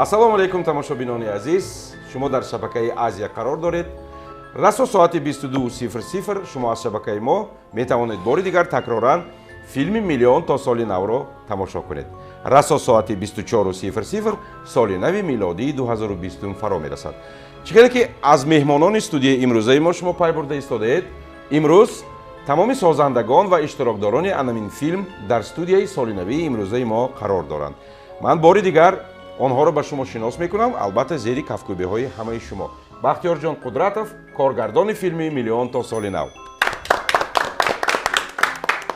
Ассалому алайкум, тамошобинони азиз. Шумо дар шабакаи Азия қарор доред. Расо соати 22:00 шумо аз шабакаи мо метавонед бори дигар такроран филми «Миллион то соли навро» тамошо кунед. Расо соати 24:00 соли нави милодии 2020 фаро мерасад. Чӣ хеле ки аз меҳмонони студияи имрӯзаи мо шумо пай бурда истодаед, имрӯз тамоми созандагон ва иштирокдорони анамин филм дар студияи солинавии имрӯзаи мо қарор доранд. Ман бори дигар онҳоро ба шумо шинос мекунам, албатта зери кафкӯбиҳои ҳамаи шумо. Бахтиёрҷон Қудратов, коргардони филми «Миллион то соли нав»,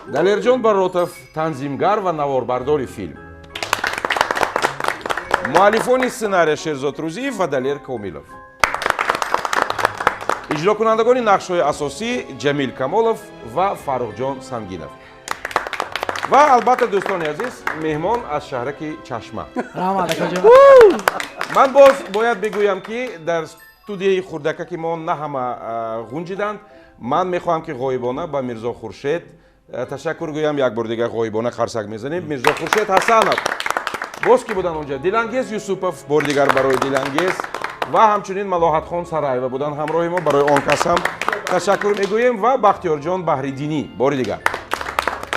Далерҷон Баротов, танзимгар ва наворбардори филм, муаллифони сценария Шерзод Рӯзиев ва Далер Комилов, иҷрокунандагони нақшҳои асосӣ Ҷамил Камолов ва Фаррухҷон Сангинов ва албатта, дӯстони азиз, меҳмон аз шаҳраки Чашма. Ман боз бояд бигӯям, ки дар студияи хурдакаки мо на ҳама ғунҷиданд. Ман мехоҳам, ки ғоибона ба Мирзо Хуршед ташаккур гӯям. Як бор дигар ғоибона қарсак мезанем. Мирзо Хуршед Ҳасанов. Боз ки буданд онҷа? Дилангез Юсупов, бори дигар барои Дилангез, ва ҳамчунин Малоҳатхон Сараева буданд ҳамроҳи мо, барои он кас ҳам ташаккур мегӯем, ва Бахтиёрҷон Баҳриддинӣ бори дигар.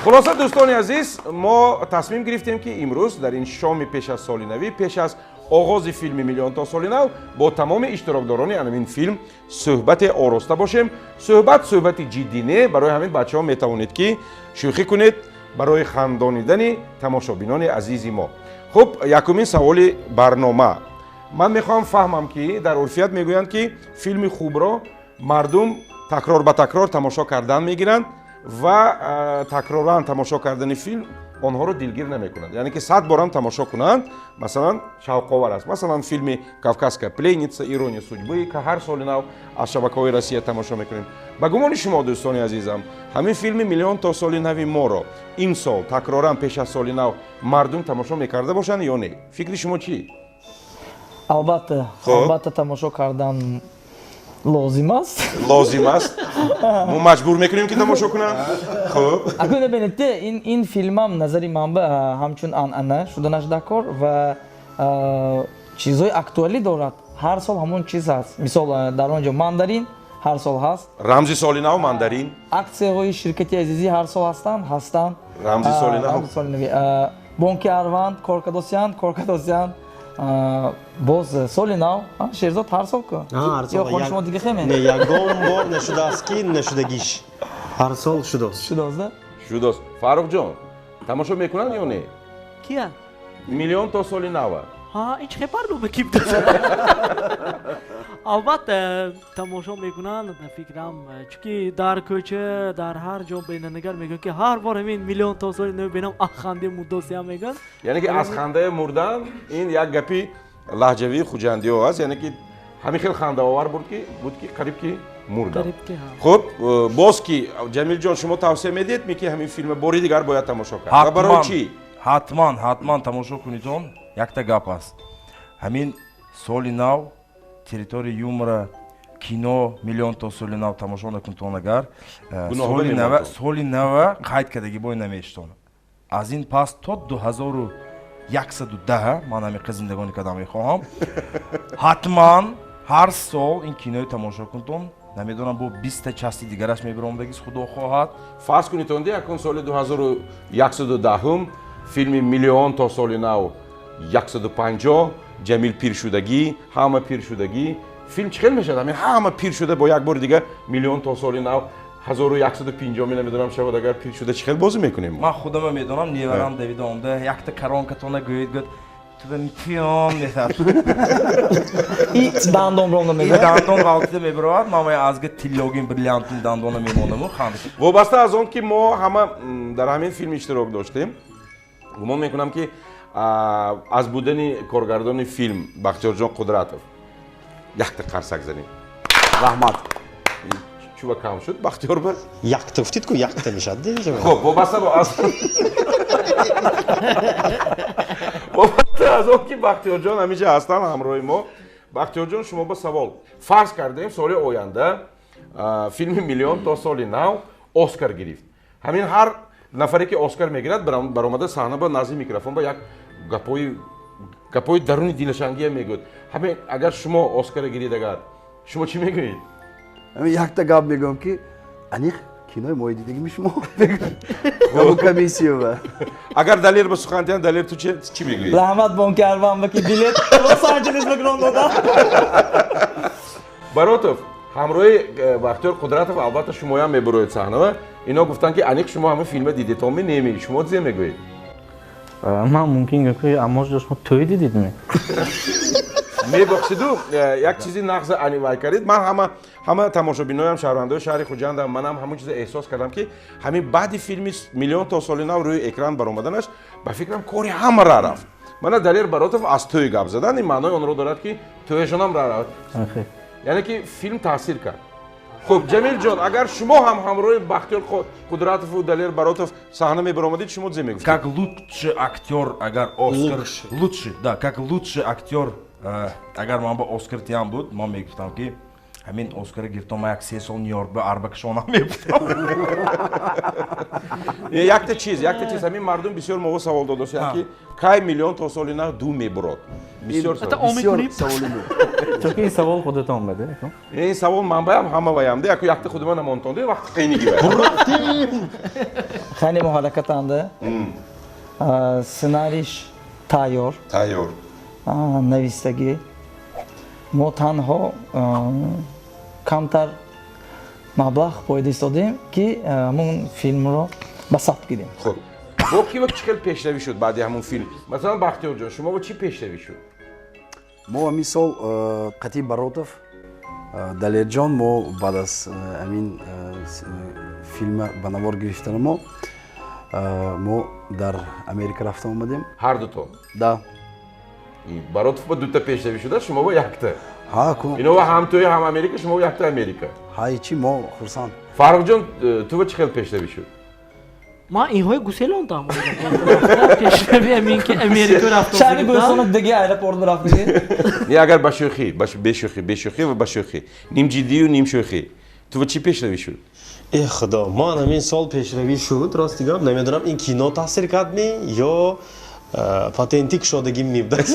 Хулоса, дӯстони азиз, мо тасмим гирифтем, ки имрӯз дар ин шоми пеш аз соли навӣ, пеш аз оғози филми «Миллион то соли нав», бо тамоми иштирокдорони анамин филм суҳбате ороста бошем. Суҳбат суҳбати ҷиддӣ не, барои ҳамин, бачаҳо, метавонед, ки шӯхӣ кунед барои хандонидани тамошобинони азизи мо. Хуб, якумин саволи барнома. Ман мехоҳам фаҳмам, ки дар урфият мегӯянд, ки филми хубро мардум такрор ба такрор тамошо кардан мегиранд ва такроран тамошо кардани филм онҳоро дилгир намекунад, яъне ки 100 борам тамошо кунанд, масалан, шавқовар аст. Масалан, филми «Кавказская пленница», «Ирония судьбы», ки ҳар соли нав аз шабакаҳои Россия тамошо мекунем. Ба гумони шумо, дӯстони азизам, ҳамин филми «Миллион то соли нави» моро имсол такроран пеш аз соли нав мардум тамошо мекарда бошанд ё не? Фикри шумо чӣ? Албатта, албатта, тамошо кардан лозим аст. Лозим аст, мо маҷбур мекунем, ки тамошо кунанд. Хуб. Акун бинед, ин филмам, назари ман, ба ҳамчун анъана шуданаш даркор ва чизҳои актуалӣ дорад. Ҳар сол ҳамон чиз ҳаст. Мисол, дар он ҷо мандарин ҳар сол ҳаст. Рамзи соли нав мандарин. Аксияҳои ширкати Азизӣ ҳар сол ҳастанд. Рамзи соли нав. Рамзи соли нави. Бонки Арванд коркадосиянд, коркадосиянд. Боз соли нав, Шерзод, ҳар сол ку ё хони шумо дига хеме? Не, ягон бор нашудааст, ки нашудагиш. Ҳар сол шудост. Шудост, да. Шудост. Фаррухҷон, тамошо мекунанд ё не? Кия? «Миллион то соли нава». Ҳа, ин чӣ барнома ки? Албатта, тамошо мекунанд, ба фикрам, чунки дар кӯча, дар ҳар ҷо бинандагар мегӯянд, ки ҳар бор ҳамин «Миллион то соли нав» бинам, аз ханде муддосиям мегӯянд. Яъне ки аз хандае мурдан, ин як гапи лаҳҷавии хуҷандиҳо аст, яъне ки ҳамин хел хандаовар буд, ки қариб ки мурдам. Хуб, боз ки, Ҷамилҷон, шумо тавсия медиҳед ми, ки ҳамин филма бори дигар бояд тамошо кард ва барои чӣ? Ҳатман, ҳатман тамошо кунедон. Якта гап аст: ҳамин соли нав «Территория юмора», кино «Миллион то соли нав» тамошо накунтон агар, соли нава қайд кардагӣ бой намештон. Аз ин пас то 2110 ман ҳамиқа зиндагонӣ кардан мехоҳам. Ҳатман ҳар сол ин кинои тамошо кунтон. Намедонам, бо 20-та части дигараш мебиромдагист, худо хоҳад. Фарз кунед, онди акун соли 2110-ум филми «Миллион то соли нав» 150, Ҷамил пиршудагӣ, ҳама пиршудагӣ, филм чӣ хел мешавад? Ҳамин ҳама пир шуда, бо як бори дига «Миллион то соли нав» 1150, намедонам, шавад агар, пир шуда чӣ хел бозӣ мекунем? Ман худама медонам, неварам давида омда, якта коронкатона гӯед, гӯд пиён метад. И дандон ронда мебарад. Дандон ғалтида мебарояд. Ман азга тиллогин, бриллиантин дандона мемонаму ханд. Вобаста аз он ки мо ҳама дар ҳамин филм иштирок доштем, гумон мекунам, ки аз будани коргардони филм Бахтиёрҷон Қудратов якта қарсак занем. Раҳмат. Чува кам шуд, Бахтиёр ба? Якта гуфтид ку, якта мешад. Хуб, вобаста аз он ки Бахтиёрҷон ҳамеша ҳастанд ҳамроҳи мо, Бахтиёрҷон, шумо ба савол. Фарз кардем, соли оянда филми «Миллион то соли нав» Оскар гирифт. Ҳамин ҳар нафаре ки Оскар мегирад, баромада саҳна ба назди микрофон ба як гапҳои Гапҳои даруни дилашангия мегӯяд. Ҳамин агар шумо Оскара гиред, агар шумо чӣ мегӯед? Якта гап мегӯям, ки аниқ кинои мои дидагими шумо ҳамун комиссиява. Агар Далер ба сухан диҳам, Далер, ту чӣ мегӯӣ? Раҳмат бонки Арванба, ки билет Лос-Анҷелес ба гирон додам. Баротов, ҳамроҳи Бахтиёр Қудратов албатта шумоям мебуроед саҳнава. Ино гуфтанд, ки аниқ шумо ҳамин филма дидетонми неми, шумо зе мегӯед? Ман мумкин гӯям, ки аммо шумо тӯй дидидми? Мебахшиду, як чизи нағза вай кардед. Ман ҳама тамошобиноям, шаҳрвандои шаҳри Хуҷандам, манам ҳамон чиза эҳсос кардам, ки ҳамин баъди филми «Миллион то соли нав» рӯи экран баромаданаш, ба фикрам, кори ҳама ра рафт. Мана Далер Баротов аз тӯй гап задан, ин маънои онро дорад, ки тӯяшонам ра рафт, яъне ки филм таъсир кард. Хуб, Ҷамилҷон, агар шумо ҳам ҳамроҳи Бахтиёр Қудратову Далер Баротов саҳна мебаромадед, шумо зе мегуфтед? Как лучший актер, агар Оскар, лучший, да, как лучший актер, агар ман ба Оскар тиям буд, ман мегуфтам, ки ҳамин Оскара гирифтам, ман як 3 сол Нью-Йорк ба арбакашонам мегуфтам. Якта чиз, ҳамин мардум бисёр мово савол додастанд, ки кай «Миллион то соли нав ду» мебурод? Бисёр. Чунки ин савол худатон баде. Ин савол манбаям, ҳама ваямда, яку якта худима намонтонда, вақти қийниги. Хеле мо ҳаракатанда, сценариш тайёр. Тайёр. Навистагӣ, мо танҳо камтар маблағ бояд истодем, ки ҳамун филмро ба сабт гирем. Хуб, бо ки чӣ хел пешравӣ шуд баъди ҳамун филм? Масалан, Бахтиёрҷон, шумо бо чӣ пешравӣ шуд? Мо ҳамин сол қатъи Баротов, Далерҷон, мо баъд аз ҳамин филма ба навор гирифтана мо дар Америка рафта омадем. Ҳар дутон? Да. Баротов ба дута пешравӣ шуда, шумо ба якта. Ҳа, ку. Ино ҳам тӯи, ҳам Америка, шумо якта Америка. Ҳай, чи мо хурсанд. Фаррухҷон, ту ба чӣ хел пешравӣ шуд? Ман инҳои гуселондам. Пешравӣ ҳамин, ки Америка рафта. Шаҳри Бӯстона диги аэропорт рафтиги. Не, агар ба шӯхӣ, бешӯхӣ, бешӯхӣ ва ба шӯхӣ, нимҷиддию нимшӯхӣ, ту ба чӣ пешравӣ шуд? Э, худо, ман ҳамин сол пешравӣ шуд, рости гап, намедонам, ин кино таъсир кардми ё патенти кушодагим мебудад.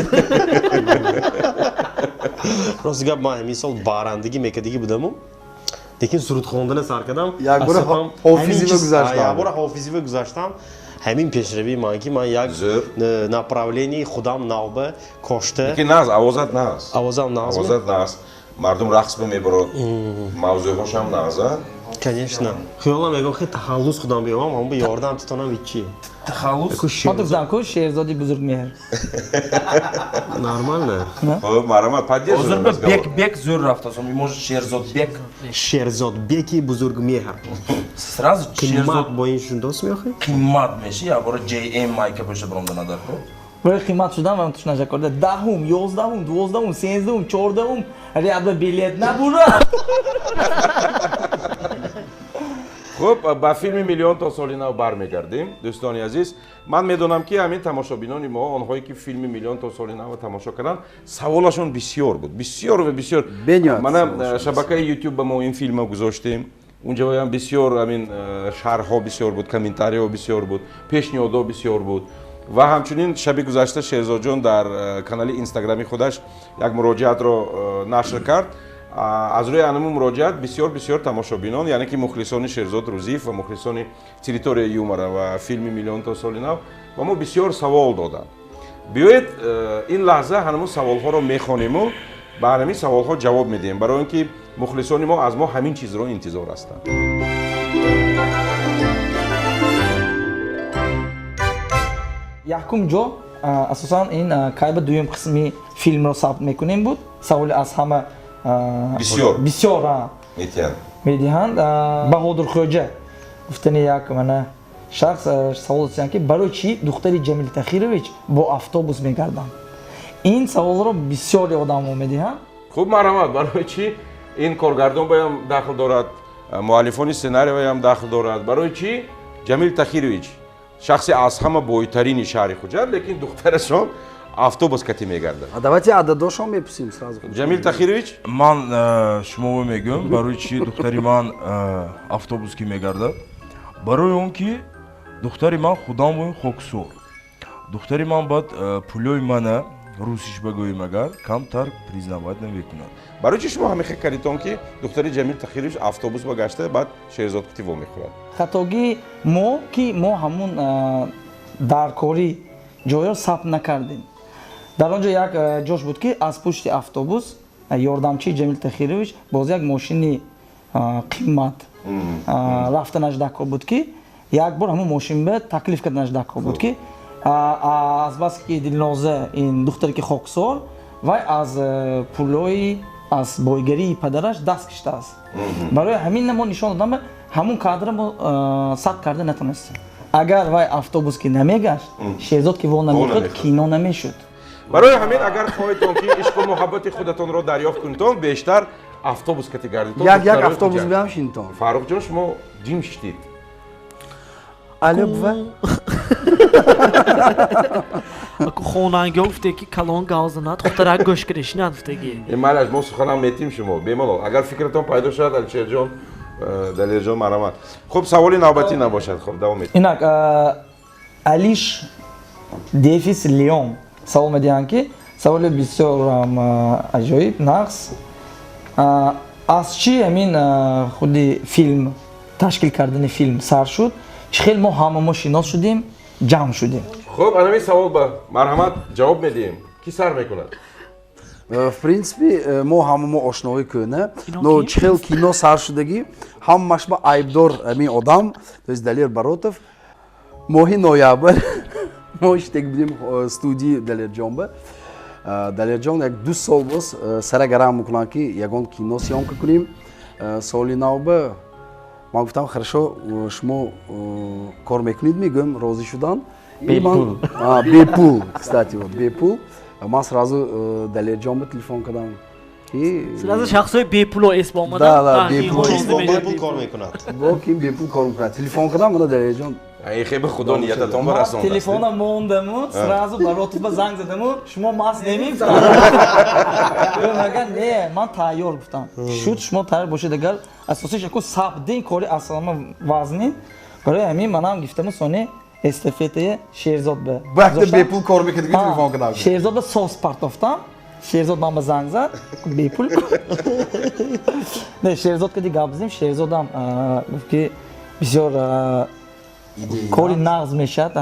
Рости гап, ман ҳамин сол барандагӣ мекардагӣ будаму, лекин суруд хондана сар кардам. Якбора ҳофизива гузаштам. Якбора ҳофизива гузаштам. Ҳамин пешравии ман, ки ман як направлении худам навба кошта. Лекин нағз, овозат нағз. Овозам нағз. Овозат нағз, мардум рақс мебарод, мавзӯъҳошам нағза. Конечно, хиёлам мегӯям, хе тахаллус худам биёвам, ҳам ба ёрдам тутонам, ичи. Тахаллус. Ман гуфтам ку, Шерзоди Бузургмеҳр. Нормально. Хуб, марҳамат, поддерживаем. Ҳозир бек, бек зӯр рафтасом, может, Шерзодбек. Шерзодбеки Бузургмеҳр. Сразу Шерзод бо ин шундос меохӣ. Қимат меши, якбора JM майка пӯшта баромда надар ку. Барои қимат шудан ва туш нашакорда 10-ум, 11-ум, 12-ум, 13-ум, 14-ум ряда билет набурад. Хуб, ба филми «Миллион то соли нав» бармегардем. Дӯстони азиз, ман медонам, ки ҳамин тамошобинони мо, онҳое ки филми «Миллион то соли навро» тамошо карданд, саволашон бисёр буд, бисёр ва бисёр. Мана шабакаи Ютуб ба мо ин филмро гузоштем, унҷоям бисёр ҳамин шарҳҳо бисёр буд, комментариҳо бисёр буд, пешниҳодҳо бисёр буд. Ва ҳамчунин шаби гузашта Шерзодҷон дар канали Инстаграми худаш як муроҷиатро нашр кард. Аз рӯи анаму муроҷиат бисёр бисёр тамошобинон, яъне ки мухлисони Шерзод Рӯзиев ва мухлисони «Территория юмора» ва филми «Миллион то соли нав» ба мо бисёр савол доданд. Биёед, ин лаҳза ҳанамун саволҳоро мехониму ба ҳамин саволҳо ҷавоб медиҳем, барои он ки мухлисони мо аз мо ҳамин чизро интизор ҳастанд. Якум ҷо, асосан ин кай ба дуюм қисми филмро сабт мекунем буд саволи аз ҳама. Бисёр. Бисёр медиҳанд. Баҳодур Хӯҷа гуфтани як мана шахс савол доданд, ки барои чӣ духтари Ҷамил Тахирович бо автобус мегарданд? Ин саволро бисёре одамо медиҳанд. Хуб, марҳамат, барои чӣ? Ин коргардон баям дахл дорад, муаллифони сценариоям дахл дорад. Барои чӣ Ҷамил Тахирович, шахси аз ҳама бойтарини шаҳри Хуҷанд, лекин духтарашон автобус кати мегардад? Давайте ададошон мепурсим сразу. Ҷамил Тахирович. Ман шуморо мегӯям, барои чӣ духтари ман автобус ки мегардад. Барои он ки духтари ман худам хоксор, духтари ман баъд пулёи мана Русиш бигӯем, агар камтар признавать намекунад. Барои чи шумо ҳамин хел кардитон, ки духтари Ҷамил Тахирович автобус ба гашта, баъд Шерзод кути во мехӯрад? Хатогии мо, ки мо ҳамун даркорӣ ҷойро сабт накардем. Дар он ҷо як ҷош буд, ки аз пушти автобус ёрдамчии Ҷамил Тахирович боз як мошини қимат рафтанаш дакор буд, ки як бор ҳамун мошин ба таклиф карданаш дакор буд, ки азбаски Дилноза ин духтаре ки хоксор, вай аз пулҳои аз бойгарии падараш даст киштааст. Барои ҳамин мо нишон додам, ҳамун кадра мо сабт карда натонистем. Агар вай автобус ки намегашт, Шерзод ки во намехӯрд, кино намешуд. Барои ҳамин, агар хоҳедтон, ки ишқу муҳаббати худатонро дарёфт кунедтон, бештар автобус кати гардитон. Як як автобус биам шинтон. Фаррухҷон, шумо ҷим шидид. Алё, бува. Хонангиҳо гуфте, ки калон гав занад, худтарак гӯш кардешинад гуфтаги. Майлаш, мо суханам метим шумо бемалол. Агар фикратон пайдо шавад, Алишерҷон, Далерҷон, марҳамат. Хуб, саволи навбатӣ набошад, хуб, давом метем. Инак Алиш дефис Леон савол медиҳанд, ки саволи бисёр аҷоиб, нақс: аз чӣ ҳамин худи филм, ташкил кардани филм сар шуд, чӣ хел мо ҳама мо шинос шудем, ҷамъ шудем? Хуб, анами савол ба марҳамат, ҷавоб медиҳем. Кӣ сар мекунад? В принципе, мо ҳама мо ошнои кӯна, но чӣ хел кино сар шудагӣ, ҳамаш ба айбдор ҳамин одам, то есть Далер Баротов. Моҳи ноябр мо иштек будем студии Далерҷонба. Далерҷон як 2 сол боз сара гарам мекунанд, ки ягон кино съёмка кунем соли навба. Ман гуфтам: «Хорошо, шумо кор мекунед?» Мегӯям, розӣ шуданд. Бепул. Бепул, кстати, вот бепул. Ман сразу Далерҷон ба телефон кардам. Сразу шахсои бепуло эсб омаданд. Бепул кор мекунад. Бо ким бепул кор мекунад? Телефон кардам, мана Далерҷон. Хебе худо ниятатон барасонда. Телефона мондаму, сразу Баротов ба занг задаму: «Шумо маст немим?» Мага не, ман тайёр, гуфтам. Шуд, шумо тайёр бошед, агар асосиш яку сабдин кори аслама вазнин. Барои ҳамин манам гифтаму, сони эстафетаи Шерзод ба. Бакта бепул кор мекард, телефон кардам. Шерзод ба сос партофтам. Шерзод ман ба занг зад, бепул. Не, Шерзод кади гап задем, Шерзодам гуфт, ки бисёр кори нағз мешавад,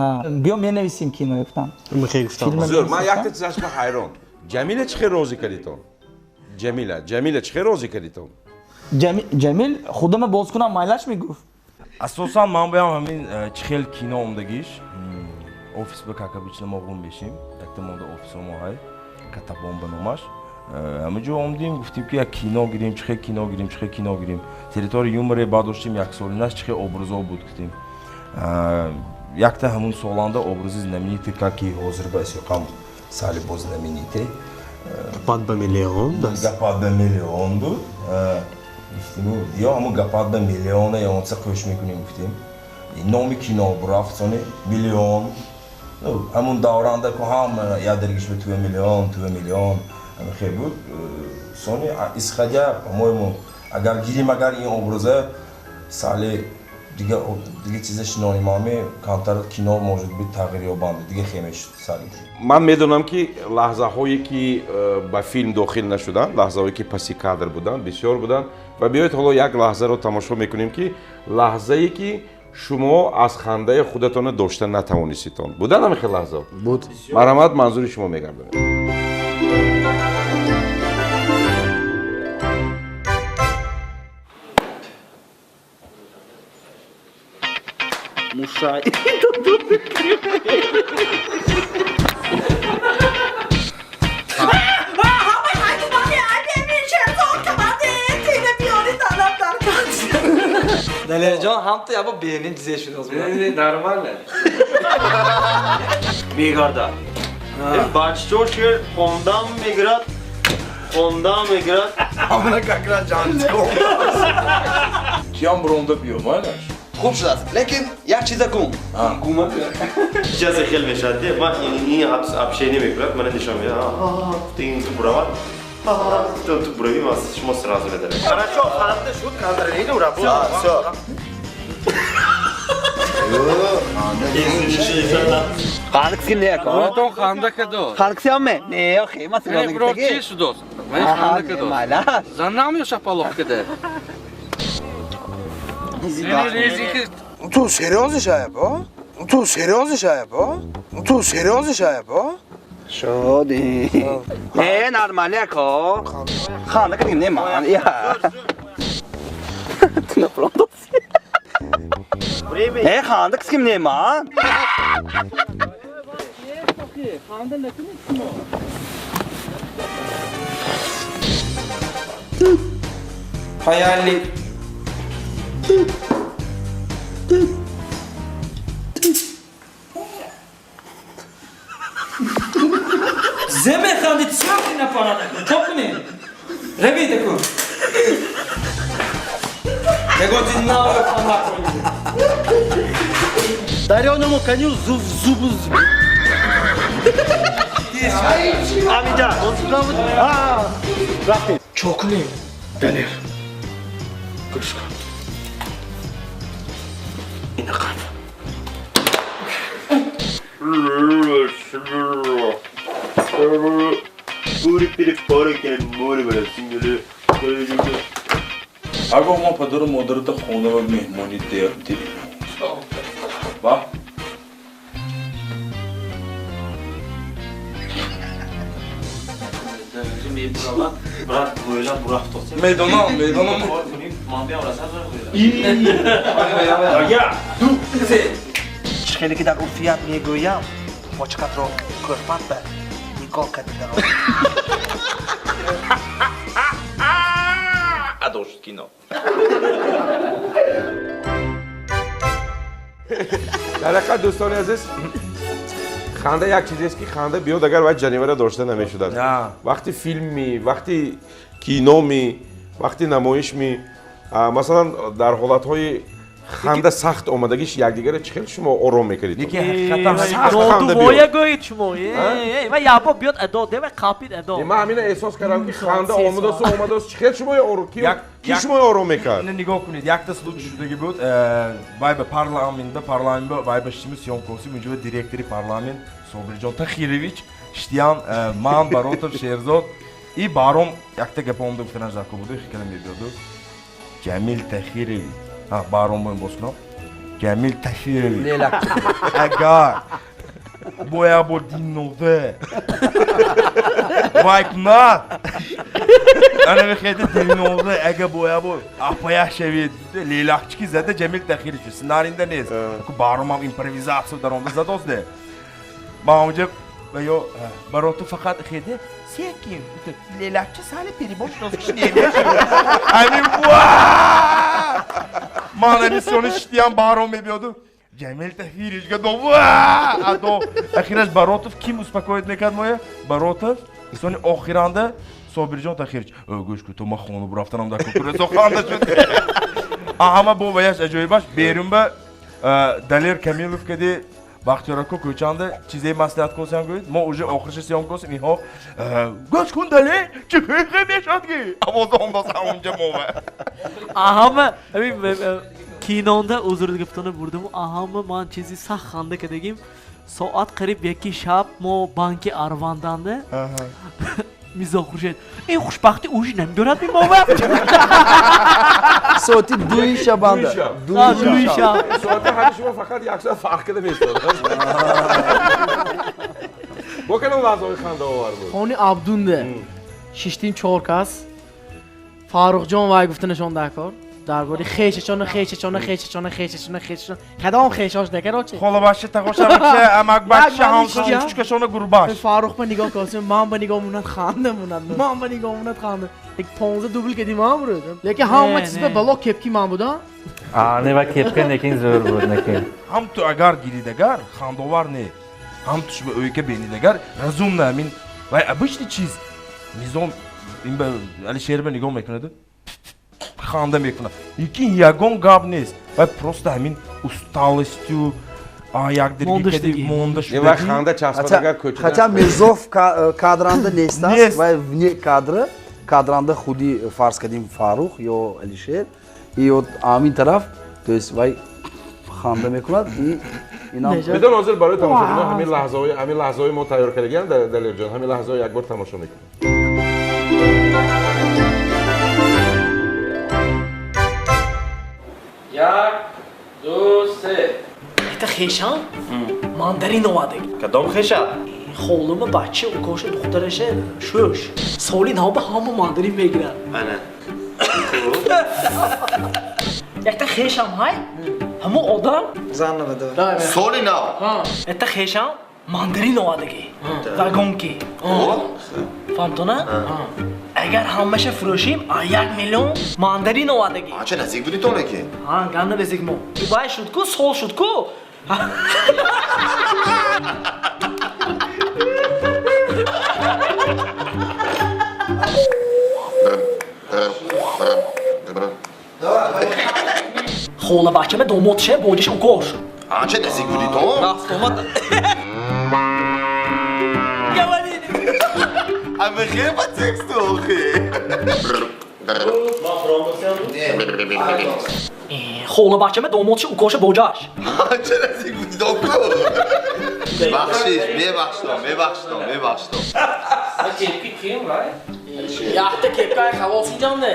биё менависем кино, гуфтам. Зӯр, ман якта чизаш ба ҳайрон: Ҷамила чӣ хел розӣ кардитон? Ҷамила чӣ хел розӣ кардитон? Ҷамил худама боз кунам, майлаш мегуфт. Асосан ман баям ҳамин чӣ хел кино омдагиш. Офис ба, как обычно, мо ғум мешим, якта монда офисо мо ҳай катабон ба номаш. Ҳамаҷо омдем, гуфтем, ки як кино гирем, чӣ хел кино гирем, чӣ хел кино гирем. Территория юморе баъд доштем, яксолинаш, чӣ хел образҳо буд, гуфтем. Якта ҳамун соланда образи знаменитый, как и ҳозир ба исёқам сали бо знаменитый. Гапат ба миллион. Гапат ба миллион буд. Гуфтем, ё ҳамун гапат ба миллиона ё онца қӯш мекунем, гуфтем. Номи кино бурафт, сони миллион. Ҳамун давранда ку ҳама ядергиш ба туя миллион, туя миллион хел буд. Сони, исходя, по-моему, агар гирим, агар ин образа сали дига дига чиза шинонимами, камтар кино, может быть, тағйир ёбанд, дига хемеш сали. Ман медонам, ки лаҳзаҳое, ки ба филм дохил нашуданд, лаҳзаҳое, ки паси кадр буданд, бисёр буданд. Ва биёед, ҳоло як лаҳзаро тамошо мекунем, ки лаҳзае, ки шумо аз хандаи худатонро дошта натавониститон. Буданд ҳамин хел лаҳзаҳо? Буд. Марҳамат, манзури шумо мегардонем. Мушай. Далерҷон, ҳам ту яба берин чизе шуд. Нормально. Мегарда. Баччо шер хондам мегирад, хондам мегирад. Ҳамона как раз ҷанҷко. Киям буронда биё, майлаш. Хуб шудааст, лекин як чиза гум. Гума. Чизе хел мешавад, ман ин общение мекунад, мана нишон медиҳад. Ин ту буравад. Ту бурави, ман шумо сразу медарем. Хорошо, ханда шуд, контролируй работу. Всё. Хандакси не ко? Тон ханда кадо. Хандакси аме? Не, охе, ма серьезно гуфтаги. Чи шудос? Ман ханда кадо. Майла. Занам ё шапалоқ каде. Ту серьезно шаяпо? Ту серьезно шаяпо? Ту серьезно шаяпо? Шоди. Не, нормально ко. Ханда кадим не ман. Я. Ту на фронт. Не, ханда ким не ман. Ханда накунед шумо. Hayallik. Зе механдид, чё напара накун? Чё кунед? Ревид кун. Ягон чиз нав ханда кунед. Дарёному коню зуб зуб. Амида, рафтем. Чё кунем? Далер. Гӯш кун. Ина қаф. Агар мо падару модарата хона ва меҳмонӣ дидем. Ба? Брат, гӯйла бурафт осе. Медонам, медонам. Ман биям расад гӯйла. Я, ду, се. Чӣ хеле ки дар урфият мегӯям, почкатро кӯрпат ба нигоҳ кардидаро. Адо шуд кино. Дар ҳақиқат дӯстони азиз, ханда як чизест ки ханда биёд агар вай ҷанивара дошта намешудад. Вақти филмми, вақти киноми, вақти намоишми, масалан дар ҳолатҳои ханда сахт омадагиш якдигарро чӣ хел шумо ором мекардед? Додувоя гӯед шумо. Ва ябо биёд адо, де ва қапид адо. Ман ҳамина эҳсос кардам ки ханда омадасту омадааст, чӣ хел шумо ки шумо ором мекард? Нигоҳ кунед, якта случай шудаги буд. Вай ба парламент, вай ба шитими съёмкосим, унҷо директори парламент Собирҷон Тахирович штиян, ман, Баротов, Шерзод и Баром якта гап омада гуфтанаш дар буду, хикала мебиёду. Ҷамил Тахирович. Баром боем боз кунам. Ҷамил Тахирович. Агар боя бо диннове вай кунад, ана мехеди диннове ага боя бо апая шавид лелахчики зада Ҷамил Тахирович сценарийда нест. Баромам импровизатсия даромда задост де. Ба онҷа ё Баротов фақат хеди секин лелахчи сали перебор шудост ки немешавад. Ами ва ман ами сони шитиям Баром мебиёду. Ҷамил Тахирович гадо ва адо ахираш Баротов ким успокоит мекард моя? Баротов сони охиранда Собирҷон Тахирович. Гӯш кун, ту ма хона бурафтанам дар кукурезо ханда шуд. Ҳама бо ваяш аҷоибаш берунба Далер Камилов кади Бахтиёрако кӯчанда чизе маслиҳат косям гӯед, мо уже охириша съём косим, инҳо гӯш кун Далер, чӣ хе мешавад ки овоз омдоса онҷа мова. Аҳама ҳамин кинонда узр гуфтана бурдиму, аҳама ман чизи сахт ханда кардагим. Соат қариб 1 шаб мо банки Арванданда Мирзо Хуршед ин хушбахти ужи намебиёрад мимова. Соати 2 шабанда. 2 шаб. Соати ҳами шумо фақат як соат фарқ карда меистод. Бо кадом лаҳзаҳои хандаовар буд? Хони Абдунда шиштим 4 кас. Фаррухҷон вай гуфта нишон дар кор. Дар бораи хешашона хешашона хешашона хешашона хешашона кадом хешош декарочи? Холабаши, тағошабача, амакбача, ҳамсоя, кучукашона, гурбаш. Фаррух ба нигоҳ кардем, ман ба нигоҳ монад ханда монад, ман ба нигоҳ монад ханда. Як 15 дубл кардим амрӯз. Лекин ҳама чиз ба бало кепки ман буда. А, не ва кепка некин зӯр буд, некин. Ҳам ту агар гиридагар, хандовар не. Ҳам ту шуба оика бенидагар, разумна амин. Вай обычный чиз. Мизон ин ба Алишер ба нигоҳ мекунад. Ханда мекунад. Лекин ягон гап нест. Вай просто ҳамин усталостью якдирги монда шуда. Ханда часпадагар кӯчада. Хотя Мирзов кадранда нест аст, вай вне кадра, кадранда худи фарз кардим Фаррух ё Алишер, и от амин тараф, то есть вай ханда мекунад и Бидон ҳозир барои тамошобинон ҳамин лаҳзаҳои ҳамин лаҳзаҳои мо тайёр кардагиам, Далерҷон, ҳамин лаҳзаҳо як бор тамошо мекунем. Як, ду, се. Это хешам мандарин овард. Кадом хеша? Холума бача укоша духтараша шӯш. Соли нав ба ҳама мандарин мегирад. Ана. Якта хешам ҳай, ҳамо одам заново да. Соли нав. Якта хешам мандарин овардагӣ. Вагонки. Фаҳмтона? Агар ҳамаша фурӯшим, 1 миллион мандарин овардагӣ. Анча наздик буди то неки? Ҳа, ганда наздик мо. Вай шуд ку, сол шуд ку. Хола бачама домодша боҷаш укош. Анча наздик буди то? Рафт омад. Ама хеба тексту охи. Хола бачама домодша укоша боҷаш. Анча наздик буди то ку? Бахшиш, мебахшам, мебахшам, мебахшам. Кепки ким вай? Якта кепкаи халос инҷонде.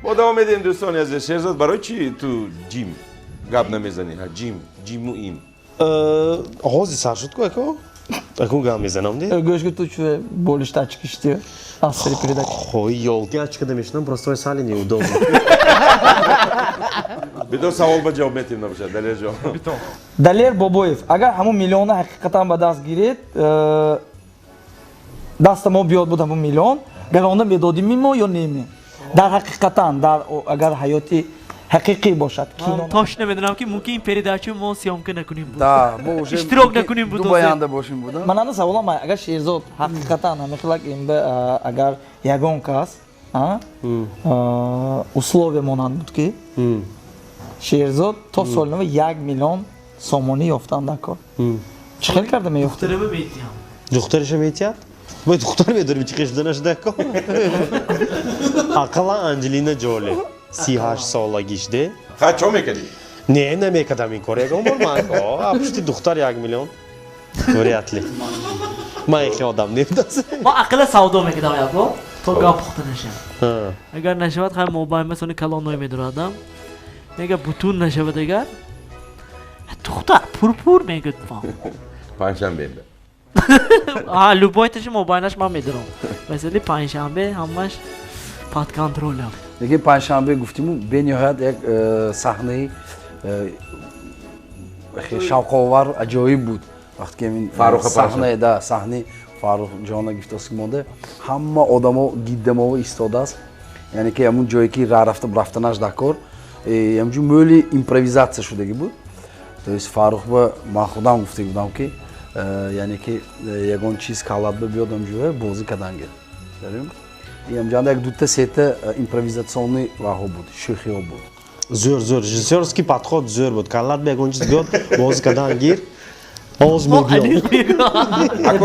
Мо давом медиҳем, дӯстони азиз. Шерзод, барои чӣ ту ҷим гап намезанӣ? Ҷим, ҷиму им. Ҳозир сар шуд ку ако? Акун гап мезанам де? Гӯш ки ту чӯ болишта очки шти? Аз сари передача. Хои ёлки очкада мешинам, просто вай сали неудобно. Бидор савол ба ҷавоб метиҳем набошад, Далерҷон. Далер Бобоев, агар ҳамун миллиона ҳақиқатан ба даст гиред, даста мо биёд буд ҳамун миллион, гаронда медодим мо ё не? Дар ҳақиқатан, дар агар ҳаёти ҳақиқӣ бошад, кино. Тош намедонам ки мумкин передача мо съёмка накунем буд. Да, мо уже иштирок накунем буд. Ду баянда бошем буд. Ман ана саволам, агар Шерзод ҳақиқатан ҳамин имба агар ягон кас, условия монанд буд ки Шерзод то соли нав 1 миллион сомонӣ ёфтан дар кор. Чӣ хел карда меёфт? Духтарама метиҳам. Духтараша метиҳад? Бо духтар медорим чӣ хел шуданаш дар кор? Ақаллан Анҷелина Ҷоли 38 солагиш де. Ха, чо мекардӣ? Не, намекардам ин кор. Ягон бор ман пушти духтар 1 миллион. Вряд ли. Ман ихе одам небудас. Ман ақалла савдо мекардам як бор то гап пухта нашавад. Агар нашавад, хай мобайма сони калонной медорадам. Мега бутун нашавад агар. Духтар пурпур мегӯяд ман. Панҷшанбе. А, любой таши мобайнаш ман медорам. Масали панҷшанбе ҳамаш под контролем. Лекин панҷшанбе гуфтиму бениҳоят як саҳнаи шавқовар аҷоиб буд. Вақте ки ин саҳнаи да саҳнаи Фаррух ҷона гифтоски монда, ҳама одамо гиддамова истодааст. Яъне ки ҳамун ҷое ки ра рафта рафтанаш дар кор, ҳамҷу мӯли импровизатсия шудагӣ буд. То есть Фаррух ба ман худам гуфта будам ки яъне ки ягон чиз калат ба биёд ҳамҷӯя бозӣ кардан гир. Ҳамҷанда як дута сета импровизатсионный ваҳо буд, шӯхиҳо буд. Зӯр, зӯр, режиссёрский подход зӯр буд. Калат ба ягон чиз биёд, бозӣ кардан гир. Оз мебиёд.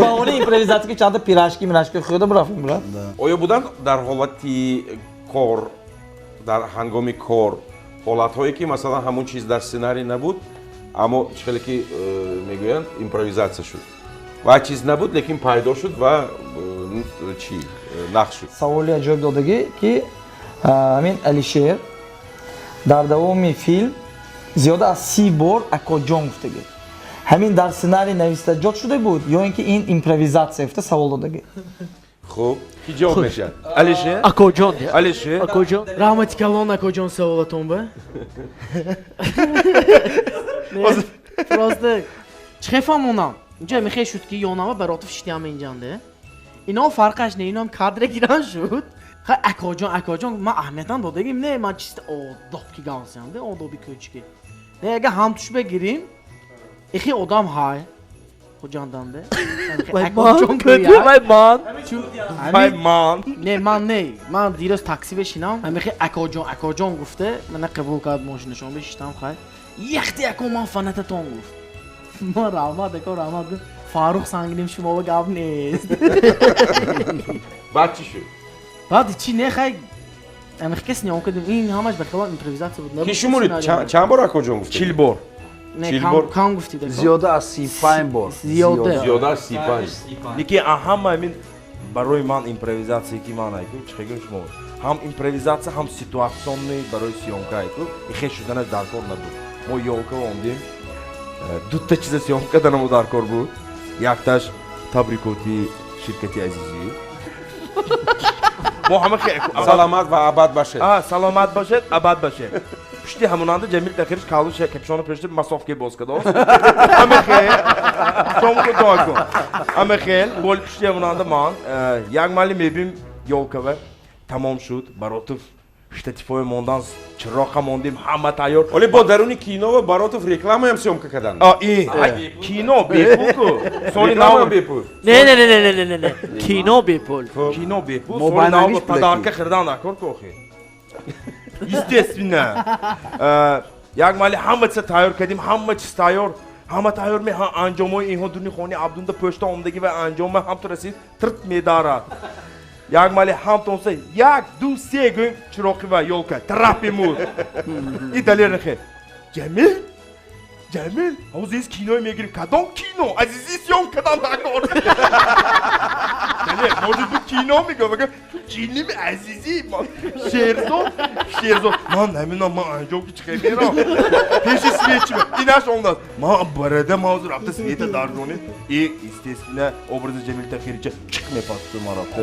Баҳонаи импровизатсия ки чанда пирашки мирашки хӯрда бурафтем, брат. Оё буданд дар ҳолати кор, дар ҳангоми кор ҳолатҳое ки масалан ҳамун чиз дар сценарий набуд, аммо чӣ хеле ки мегӯянд импровизатсия шуд ва чиз набуд, лекин пайдо шуд ва чӣ нақш шуд? Саволи аҷоиб додагӣ ки ҳамин Алишер дар давоми филм зиёда аз 30 бор акоҷон гуфтагӣ. Ҳамин дар сценарий нависта ҷот шуда буд ё ин ки ин импровизатсия гуфта савол додагӣ? Хуб, ки ҷавоб мешавад? Алишер? Акоҷон. Алишер? Акоҷон. Раҳмати калон акоҷон саволатон ба. Просто чӣ хел фаҳмонам? Инҷа мехе шуд ки ёнама Баротов шитям инҷанде. Ино фарқаш не, ином кадре гиран шуд. Хай акоҷон, акоҷон, ман аҳамиятам додагим не, ман чисто одоб ки гавзям, де, одоби кӯчики. Не, агар ҳам туш бегирим, ихи одам ҳай. Хуҷанданде. Вай ман. Вай ман. Не, ман не. Ман дирӯз такси бешинам. Ҳамихи акоҷон, акоҷон гуфте, мана қабул кард мошинашон бешиштам хай. Яхти ако ман фанататон гуфт. Ман раҳмат, ако раҳмат гуфт. Фаррух Сангиним шумо ба гап нест. Баъд чӣ шуд? Баъд чӣ не хай Амихи съёмка кардем. Ин ҳамаш ба хилоф импровизатсия буд. Ки шумори чанд бор акоҷон гуфтед? 40 бор. Не, кам гуфтид. Зиёда аз 35 бор. Зиёда аз 35. Лекин ҳама ҳамин барои ман импровизатсия ки ман айку чӣ гӯям шумо ҳам импровизатсия ҳам ситуационный барои съёмка айку ихе шуданаш даркор набуд. Мо ёлка омдем, дута чиза съёмка карданамо даркор буд. Якташ табрикоти ширкати Азизӣ. Мо ҳама саломат ва абад бошед. Саломат бошед, абад бошед. Пушти ҳамонанда Ҷамил Тахириш калу капшоно пешти масофке боз кардааст. Ҳама хел шому дуо кун. Ҳама хел бол пушти ҳамонанда ман як мали мебим ёлкава тамом шуд. Баротов штативҳои мондан, чироқа мондем, ҳама тайёр. Оле бо даруни кино ва Баротов рекламаям съёмка карданд. Кино бепул ку. Соли нав бепул. Не, не, не, не, не, не, не. Кино бепул. Кино бепул. Соли нав подарка хирдан накор ку охи. Естественно. Як мали ҳама чиза тайёр кардем, ҳама чиз тайёр. Ҳама тайёр ме анҷомои инҳо дуни хони Абдунда пӯшта омдагӣ ва анҷома ҳам ту расид тирт медарад. Як мали ҳам тонса 1 2 3 гӯем чироқи ва ёлка тарап мемуд. И Далер нахе. Ҷамил? Ҷамил, ҳозир из кино мегирем. Кадом кино? Азизи съёмка кадан накор. Далер, может быть кино мегӯям. Мегӯям, ту ҷинними Азизи? Шерзод, Шерзод. Ман намедонам, ман анҷом ки чӣ хел мерам. Пеши свечи. Инаш омдааст. Ман барада ман ҳозир рафта света даргонем. И, естественно, образи Ҷамил Тахирича чиқ мепасту ман рафта.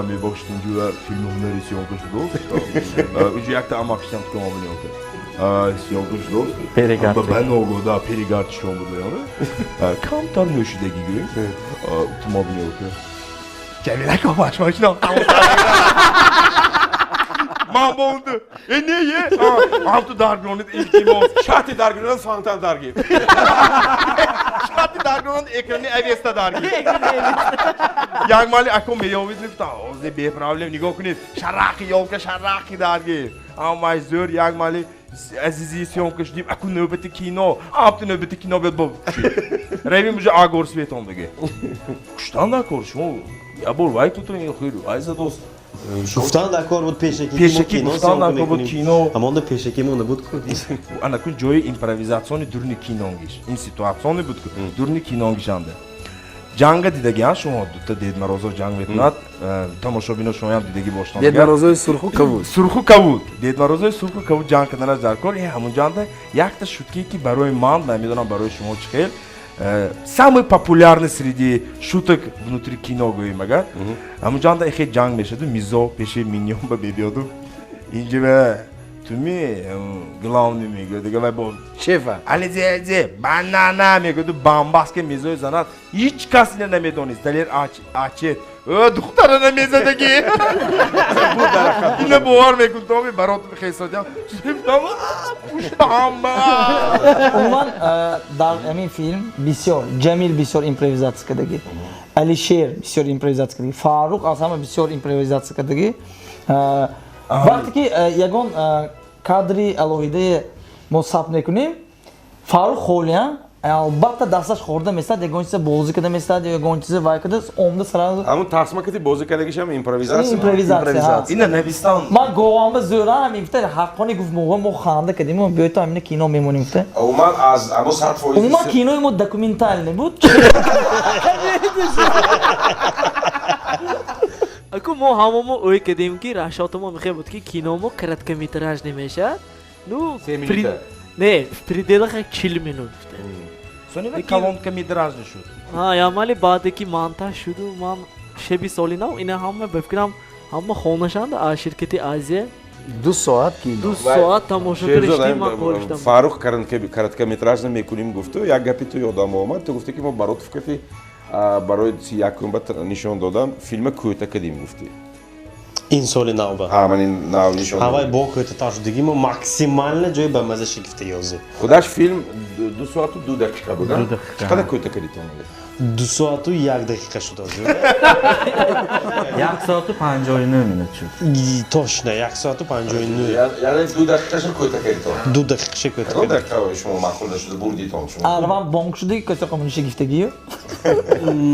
Мебахшид, инҷо филми ҳунари съёмка шудааст. Инҷо якта амакшам тукам омадем. Съёмка шудааст. Перегард. Ба ногоҳ, да, перегард шон буд, яъне. Камтар нӯшидагӣ гӯем. Тумоб ёлка. Ҷамил ака бачмачно. Ман бонду. Э не е. Ҳам ту даргронид илтимос. Шарти даргронид фонтан даргир. Шарти даргронид экрани Авеста даргир. Як мали ако меёвид мегуфтам, ҳозир бепроблем нигоҳ кунед. Шарақи ёлка шарақи даргир. Ҳамаш зӯр як мали Азизи съёмка шудим, аку нӯбати кино, ҳам ту нӯбати кино биёд бо. Равим уже агор светон диге. Куштан даркор шумо я бор вай туту ин хир вай задост. Гуфтан даркор буд пешакӣ. Пешакӣ гуфтан даркор буд кино. Ҳамонда пешакӣ монда буд ку. Ана кун ҷои импровизатсиони дурни кинонгиш. Ин ситуатсиони буд ку. Дурни кинонгишанда. Ҷанга дидагиан шумо дута Дед Морозов ҷанг мекунад, тамошобино шумоям дидагӣ боштанд. Дед Морозови сурху кабуд. Сурху кабуд. Дед Морозови сурху кабуд ҷанг карданаш даркор. Э ҳамон ҷанда якта шутке ки барои ман, намедонам барои шумо чӣ хел, самый популярный среди шуток внутри кино гӯем агар. Ҳамон ҷанда эхе ҷанг мешаду Мизо пеши миньон ба мебиёду. Инҷа туми главный мегӯяд, дига вай бо шефа. Али зе банана мегӯяду бамбас ки Мизои занад. Ҳеҷ кас ина намедонист. Далер ачет. Духтара намезадагӣ. Ина бовар мекун, томи барот хесодям. Пушта ҳама. Умуман дар ҳамин филм бисёр Ҷамил бисёр импровизатсия кардагӣ. Алишер бисёр импровизатсия кардагӣ. Фаруқ аз ҳама бисёр импровизатсия кардагӣ. Вақте ки ягон кадри алоҳидае мо сабт мекунем, Фаруқ холиан албатта дасташ хӯрда местад, ягон чиза бозӣ карда местад, ягон чиза вай карда, омда сразу. Ҳамун тасма кати бозӣ кардагишам импровизатсия. Импровизатсия. Ина навистан. Ман говамба зӯра ҳам гуфта, ҳаққони гуфт мо ханда кардем, мо биёед то ҳамина кино мемонем гуфта. Умуман аз ҳамон 100%. Умуман кинои мо документальный буд. Аку мо ҳамамо ӯй кардем ки рашотамо мехоҳ буд ки кино мо короткометраж намешавад. Ну, не, в пределах 40 минут. Сони ва колонкометраж шуд. Ҳа, ямали баъде ки монтаж шуду ман шаби соли нав ина ҳама ба фикрам ҳама хонашанд аз ширкати Азия. 2 соат кино. 2 соат тамошо кардем ман қолиштам. Фарух короткометраж мекунем гуфту, як гапи ту ёдам омад, ту гуфти ки мо Баротов кати барои якум ба нишон додам филма кӯта кардем гуфти. Ин соли нав ба. Ҳа, ман ин нав нишон. Ҳавай бо кӯтатар шудагӣ мо максимально ҷои ба маза шигифта ёзем. Худаш филм 2 соату 2 дақиқа буд. Чӣ қадар кӯта кардед омада? 2 соату 1 дақиқа шуд озу. 1 соату 59 минут шуд. Точно, 1 соату 59. Яъне 2 дақиқаша кӯта кардед? 2 дақиқаша кӯта кардем. Кадом дақиқа шумо маъқул нашуда бурдитон шумо? Арван бонг шуди кӯта қомуниши гифтагию?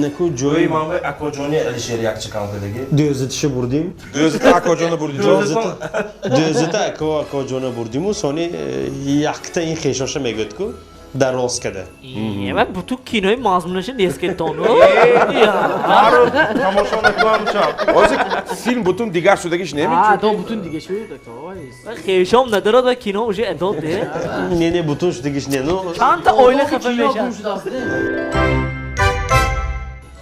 Неку ҷои ман акоҷони Алишер якча кам кардагӣ. Дӯзитиша бурдим. Дӯзита акоҷона бурдӣ. Дӯзита акоҷона бурдиму сони якта ин хешоша мегӯяд ку дароз када. Ва бутун кинои мазмунаша нест кетону. Тамошо накунам чам. Ҳозир филм бутун дигар шудагиш не? А, то бутун дига шуд. Хешом надорад ва кино уже эдод де. Не, не, бутун шудагиш не. Ну чандта оила хафа мешавад.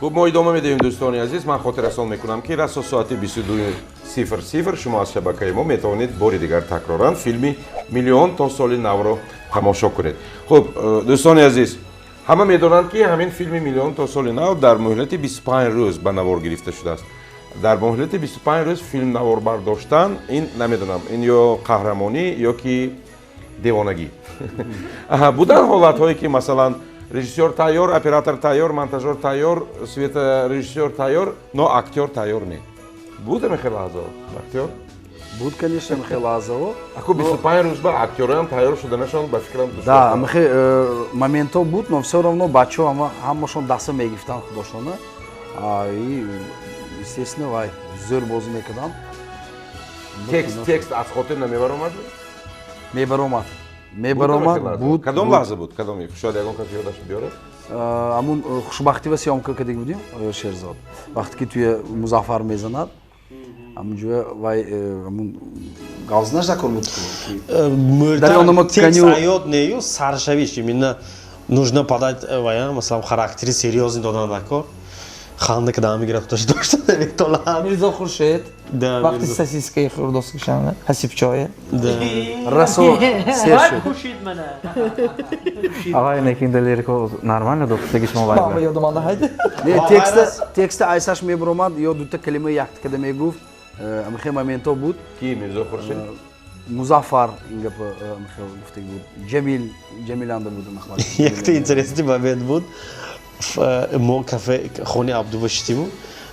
Хуб, мо идома медиҳем, дӯстони азиз. Ман хотиррасон мекунам, ки расо соати 22:00 шумо аз шабакаи мо метавонед бори дигар такроран филми «Миллион то соли навро» тамошо кунед. Хуб, дӯстони азиз, ҳама медонанд, ки ҳамин филми «Миллион то соли нав» дар муҳлати 25 рӯз ба навор гирифта шудааст. Дар муҳлати 25 рӯз филм навор бардоштан, ин намедонам, ин ё қаҳрамонӣ, ё ки девонагӣ. Буданд ҳолатҳое, ки масалан режиссёр тайёр, оператор тайёр, монтажёр тайёр, светорежиссёр тайёр, но актёр тайёр не? Буд ҳамин лаҳзаҳо, Бахтиёр? Буд, конечно, ҳамин лаҳзаҳо. Аку 25 рӯз ба актёроам тайёр шуданашон, ба фикрам, Да, ҳамин моментҳо буд, но все равно бачаҳо ҳамашон даста мегирифтанд худошона и, естественно, вай зӯр бозӣ мекарданд. Текст аз хотир намебаромад? Мебаромад, мебаромад, буд. Кадом лаҳза буд? Кадом, шояд ягон кас ёдаш биёрад? Ҳамун хушбахтӣ ва съёмка кардик будем, Шерзод, вақте ки туя Музаффар мезанад, ҳамунҷоя вай ҳамун гавзнаш дакор буд. Текст аёд нею, саршавиш именно нужно подать вая, масалан, характери серьёзный додан дакор. Ханда када мегирад, худаш дошта наметолад. Мирзо Хуршед вақти сосискаи хӯрдос кишанда, ҳасибчое. Расо сер шуд. Хуршид мана. Авай некин Далерико нормально доктаги шумо вай. Ёдам анда ҳайд. Не, текста айсаш мебаромад ё дута калима якта када мегуфт. Амхе моментҳо буд. Ки, Мирзо Хуршед? Музаффар ин гапа амхе гуфтаги буд. Ҷамил, Ҷамиланда буд. Якта интересный момент буд. Мо кафе хони Абдува шитиму,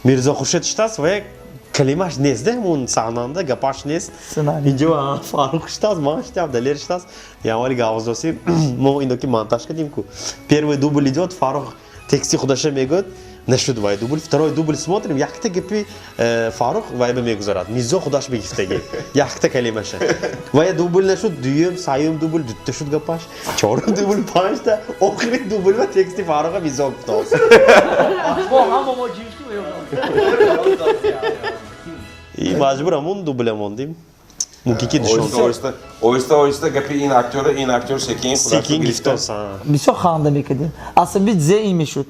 Мирзо Хуршед шитаст ва як калимаш нест, де ҳамун саҳнанда гапаш нест. Инҷо Фарух шитаст, ман шитам, Далер шитаст. Ямали гавздоси мо ино ки монтаж кардим ку, первый дубль идёт, Фарух тексти худаша мегӯяд, нашуд вай дубль. Второй дубль смотрим, якта гапи Фарух вайба мегузарад, Мирзо худаш бигифтаги якта калимаша. Вая дубль нашуд, дуюм, саюм дубль дутта шуд гапаш, чорум дубль панҷта, охири дубль ва тексти Фаруха Мирзо гуфтааст. Мо ҳама мо ҷимштим. И маҷбур ҳамун дубля мондим, мумкин ки душон. Оҳиста оҳиста гапи ин актёра ин актёр секин секин гифтос. Бисёр ханда мекардем. Асаби зе ин мешуд,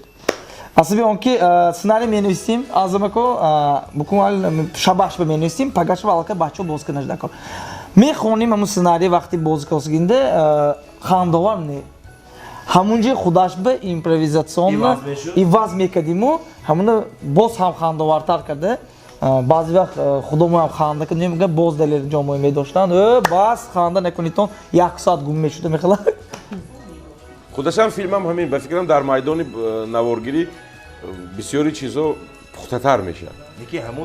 асаби он ки сценарий менависем, азамако буквально шабаш ба менависем, пагаш ва аллакай бачаҳо боз карданаш дакор. Мехонем ҳамун сценарий, вақти боз косгинде хандаовар не, ҳамун ҷои худаш ба импровизационно иваз мекардиму ҳамуна боз ҳам хандаовартар карда. Баъзе вақт худомоам ханда кардем, боз Далер ҷомои медоштанд: «Бас, ханда накунитон», як соат гум мешуда мехела. Худашам филмам ҳамин, ба фикрам, дар майдони наворгирӣ бисёри чизо пухтатар мешавад.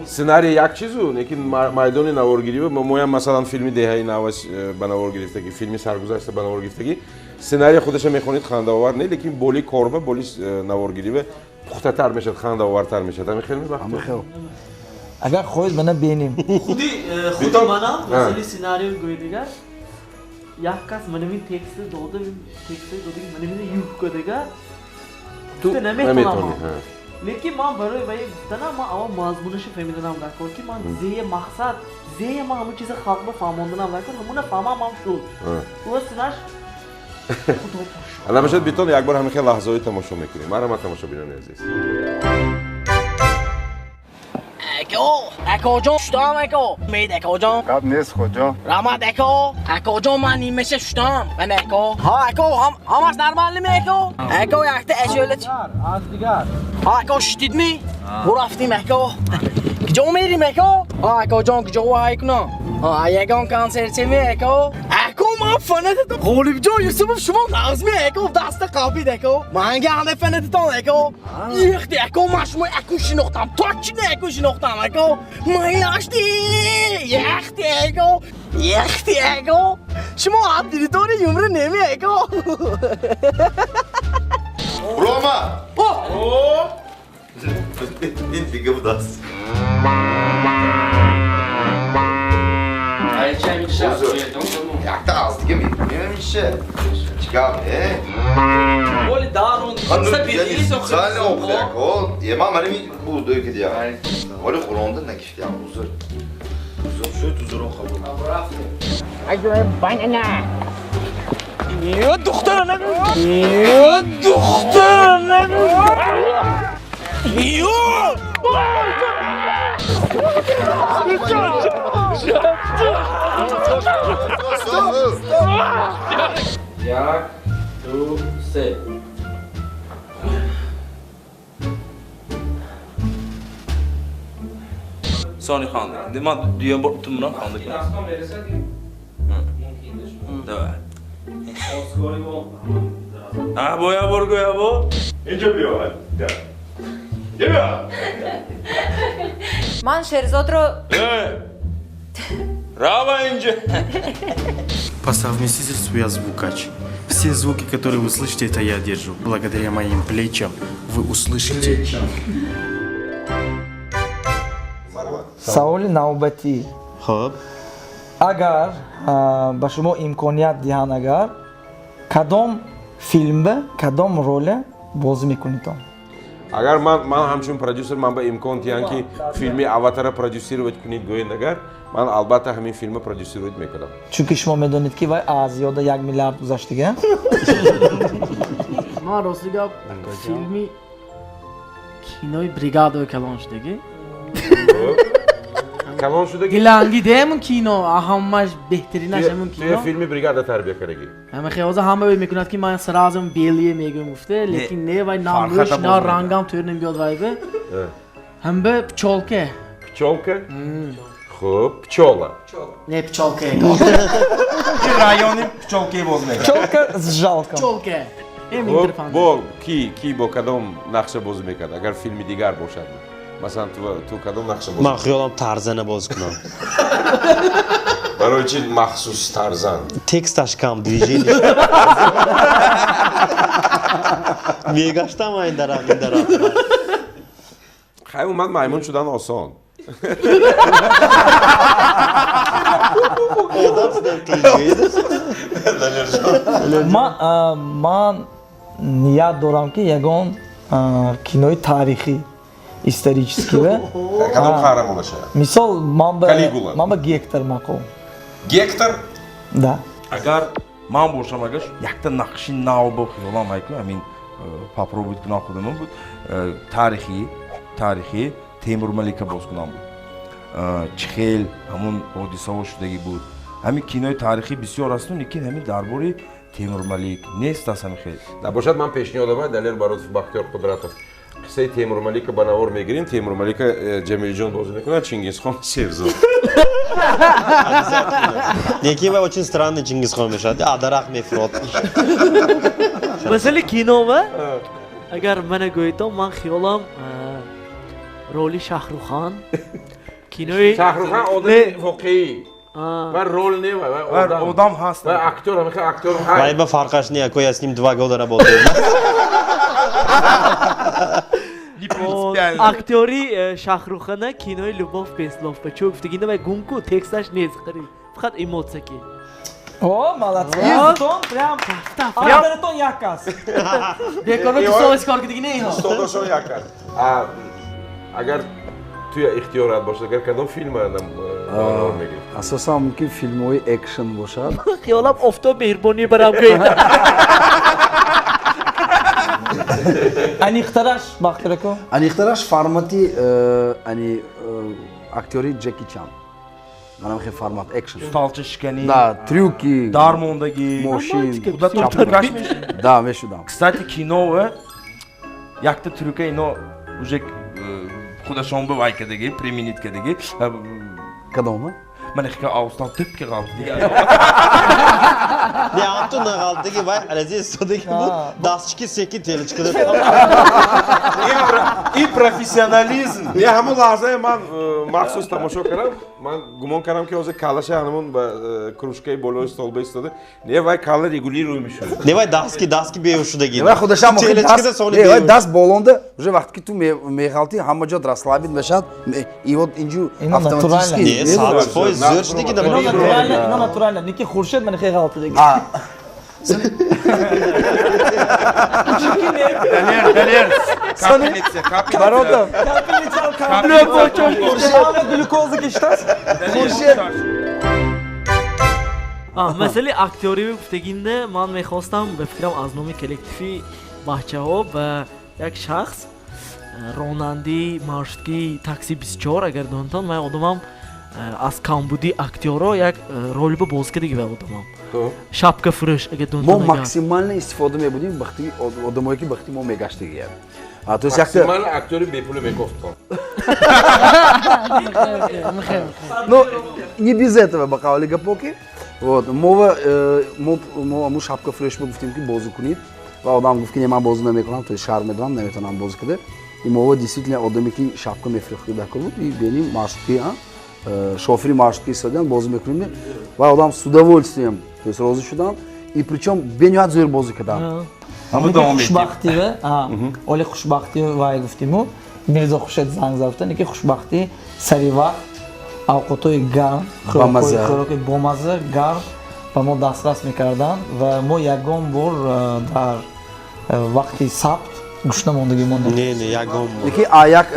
Сценарий як чизу, лекин майдони наворгирӣ, моям масалан филми «Деҳаи навас» ба навор гирифтагӣ, филми «Саргузашта» ба навор гирифтагӣ, сценарий худаша мехонед, хандаовар не, лекин боли корба, боли наворгирӣ пухтатар мешавад, хандаовартар мешавад. Ҳамин хел мебахт? Агар хоҳед, мана бинем. Худи манам масъалаи сценарию гӯи дигар, як кас манамин тексти дода, тексти дода, манамин юх кадага гуфта наметавонам, лекин ман барои вай гуфтанам, ман аввал мазмунаша фаҳмиданам даркор, ки ман зея мақсад, зея ман ҳамун чиза халқба фаҳмонданам даркор. Ҳамуна фаҳмам ҳам шуд ӯ сценаш. Ана бошад, битон як бор ҳамин хел лаҳзаҳои тамошо мекунем. Марҳамат, тамошобинони азиз. Ако, акоҷон, шудам, ако. Мед, акоҷон. Гап нест, хоҷа. Раҳмат, ако. Акоҷон, ман нимаша шудам. Ман, ако. Ҳа, ако, ҳамаш нормал ми, ако? Ако, якта ашёла. Аз дигар. Ҳа, ако, шудидми? Бурафтим, ако. Куҷо мерим, ако? Ҳа, акоҷон, куҷо вай кунам? Ҳа, ягон консерт ми, ако? Ако, ман фанататон. Ғолибҷон Юсупов, шумо нағзми, ако? Даста қапид, ако. Манга ҳанда фанататон, ако. Ихти, ако, ман шумо аку шинохтам. Точно аку шинохтам, ако. Майлашти. Яхти, ако. Яхти, ако. Шумо аз территория юмра неми, ако. Рома! О! Ин дига будааст. Чӣ гап, э? Оли дарун, Специально охирак, е ман мани буд ки дия. Вале хӯронда накифтиям, узр. Узр шуд, узрро қабул. Ё духтара нагӯ. Ё духтара нагӯ. Ё! Як, ду, се. Сони хонда. Ман дуюм бор тумрон хонда. Давай. А боя бор гӯя бо. Инҷо биё. Биё. Ман Шерзодро Рава инҷо. По совместительству я звукач. Все звуки, которые вы слышите, это я держу. Благодаря моим плечам вы услышите. Саволи навбатӣ. Хоб. Агар ба шумо имконият диҳанд, агар кадом филмба, кадом роля бозӣ мекунедон? Агар ман ҳамчун продюсер ман ба имкон диҳанд, ки филми Аватара продюсировать кунед, гӯед, агар ман албатта ҳамин филмро продюсировать мекунам. Чунки шумо медонед, ки вай аз зиёда 1 миллиард гузаштига. Ман рости гап филми кинои Бригадои калон шудагӣ. Калон шудагӣ? Диланги демон кино, ҳамаш беҳтаринаш ҳамон кино. Туя филми Бригада тарбия кардагӣ. Ҳама хеоза ҳама ӯй мекунад, ки ман сразу белие мегӯям гуфта, лекин не, вай на мӯш, на рангам тӯр намебиёд вай бе. Ҳамба Пчолка. Пчолка? Хуб, Пчола. Не, Пчолка. Райони Пчолкаи боз мекард. Пчолка с жалком. Пчолка. Бо ки бо кадом нақша бозӣ мекард, агар филми дигар бошад? Масалан, ту кадом нақша бозӣ? Ман хиёлам Тарзана боз кунам. Барои чи махсус Тарзан? Тексташ кам, движение. Мегаштам ин тараф, ин тараф. Хай, омад маймун шудан осон. Одам шудан қиин. Ман ният дорам, ки ягон кинои таърихӣ, исторический. Кадом қаҳрамон шавад? Мисол, ман ба Гектор маъқул. Гектор? Да. Агар ман бошам, агар якта нақши нав бо хиёлам айку, ҳамин попробовать кунам худамон буд, таърихи Темур Малика боз кунам буд. Чӣ хел ҳамун ҳодисаҳо шудагӣ буд. Ҳамин кинои таърихӣ бисёр асту, лекин ҳамин дар бораи Темур Малик нест аст ҳамин хел. Бошад, ман пешниҳод дорам, Далер Баротов, Бахтиёр Қудратов. Қиссаи Темур Малика ба навор мегирем. Темур Малика Ҷамилҷон бозӣ мекунад, Чингизхон Шерзод. Некий вай очень странный Чингизхон мешавад. А дарахт мефурод. Масали кинова, агар мана гӯедон, ман хиёлам роли Шахрухан. Кинои Шахрухан одами воқеӣ. Ва рол не, вай одам. Одам ҳаст. Вай актёр, ҳамин актёр. Вай ба фарқаш не, ако я с ним 2 года работаю. Актёри Шахрухана кинои Любовь без слов. Чӯ гуфтагинда вай гум ку, тексташ нест, фақат эмоция ки. О, молодцы. Устон прям авторитон як аст. Бекор ду сол кор кардагӣ не иҳо. Устодашон як аст. Агар туя ихтиёрат бошад, агар кадом филм навор мегирифт? Асосан мумкин филмҳои экшн бошад. Хиёлам Офтоб меҳрубонӣ барам гӯед. Аниқтараш, Бахтиёр ако? Аниқтараш формати ани актёри Ҷеки Чан. Манам хел формат экшн. Столчашиканӣ. Да, трюки. Дармондагӣ. Мошин. Худатон трюкаш мешудӣ? Да, мешудам. Кстати, кино якта трюка ино уже худашон ба вай кардагӣ, применить кардагӣ. Кадома? Ман хика австан тӯпки ғалтдиги. Не, анту нағалтдиги, вай алази истодаги буд, дастчики секи телечкада. И профессионализм. Не, ҳамон лаҳзае ман махсус тамошо кардам, ман гумон кардам, ки ҳозир каллаша ҳамон ба кружкаи болои столба истода. Не, вай калла регулируй мешуд. Не, вай дастки беҳуш шудаги. Вай худашам телечкада сони не, вай даст болонда, уже вақте ки ту меғалтӣ, ҳама ҷо расслабит мешавад, и вот инҷу автоматически. Не, 100% зӯр шудаги. Ино натурально, ино натурально. Ники Хуршед ман хеле ғалтидаги. Далер, Далер, капельница, капельница. Баротов. Ҳама глюкоза киштааст. Хуршед. Масъалаи актёривӣ гуфтагинда ман мехостам, ба фикрам, аз номи коллективи бачаҳо ба як шахс, ронандаи маршрутки такси 24, агар донтон, ман одамам аз камбуди актёро як роль ба боз кардагӣ ва одамам шапка фурӯш, агар мо донтон. Максимально истифода мебудем бахти одамое ки бахти мо мегаштагиям. То есть якта Максимально актёри бепулу мекофтон. Ну, не без этого, ба қавли гапо ки вот мова мо аму шапка фурӯш ба гуфтем, ки бозӣ кунед, ва одам гуфт, ки не, ман бозӣ намекунам, то есть шарм медорам, наметавонам бозӣ кунам. И мова действительно одаме ки шапка мефурӯхт дакор буд, и беним маршрутки, шофери маршрутки истодиан, бозӣ мекунем, ва одам с удовольствием, то есть розӣ шуданд, и причем бениҳоят зӯр бозӣ карданд. Хушбахтива, оли хушбахтӣ вай гуфтиму, Мирзо Хуршед занг зад, гуфтанд, ки хушбахтӣ сари вақт авқотҳои гарм, Бамазза. хӯроки бомазза, гарм ба мо дастрас мекарданд ва мо ягон бор дар вақти сабт гушна мондагӣ мо. Не, не, ягон бор. Ки а як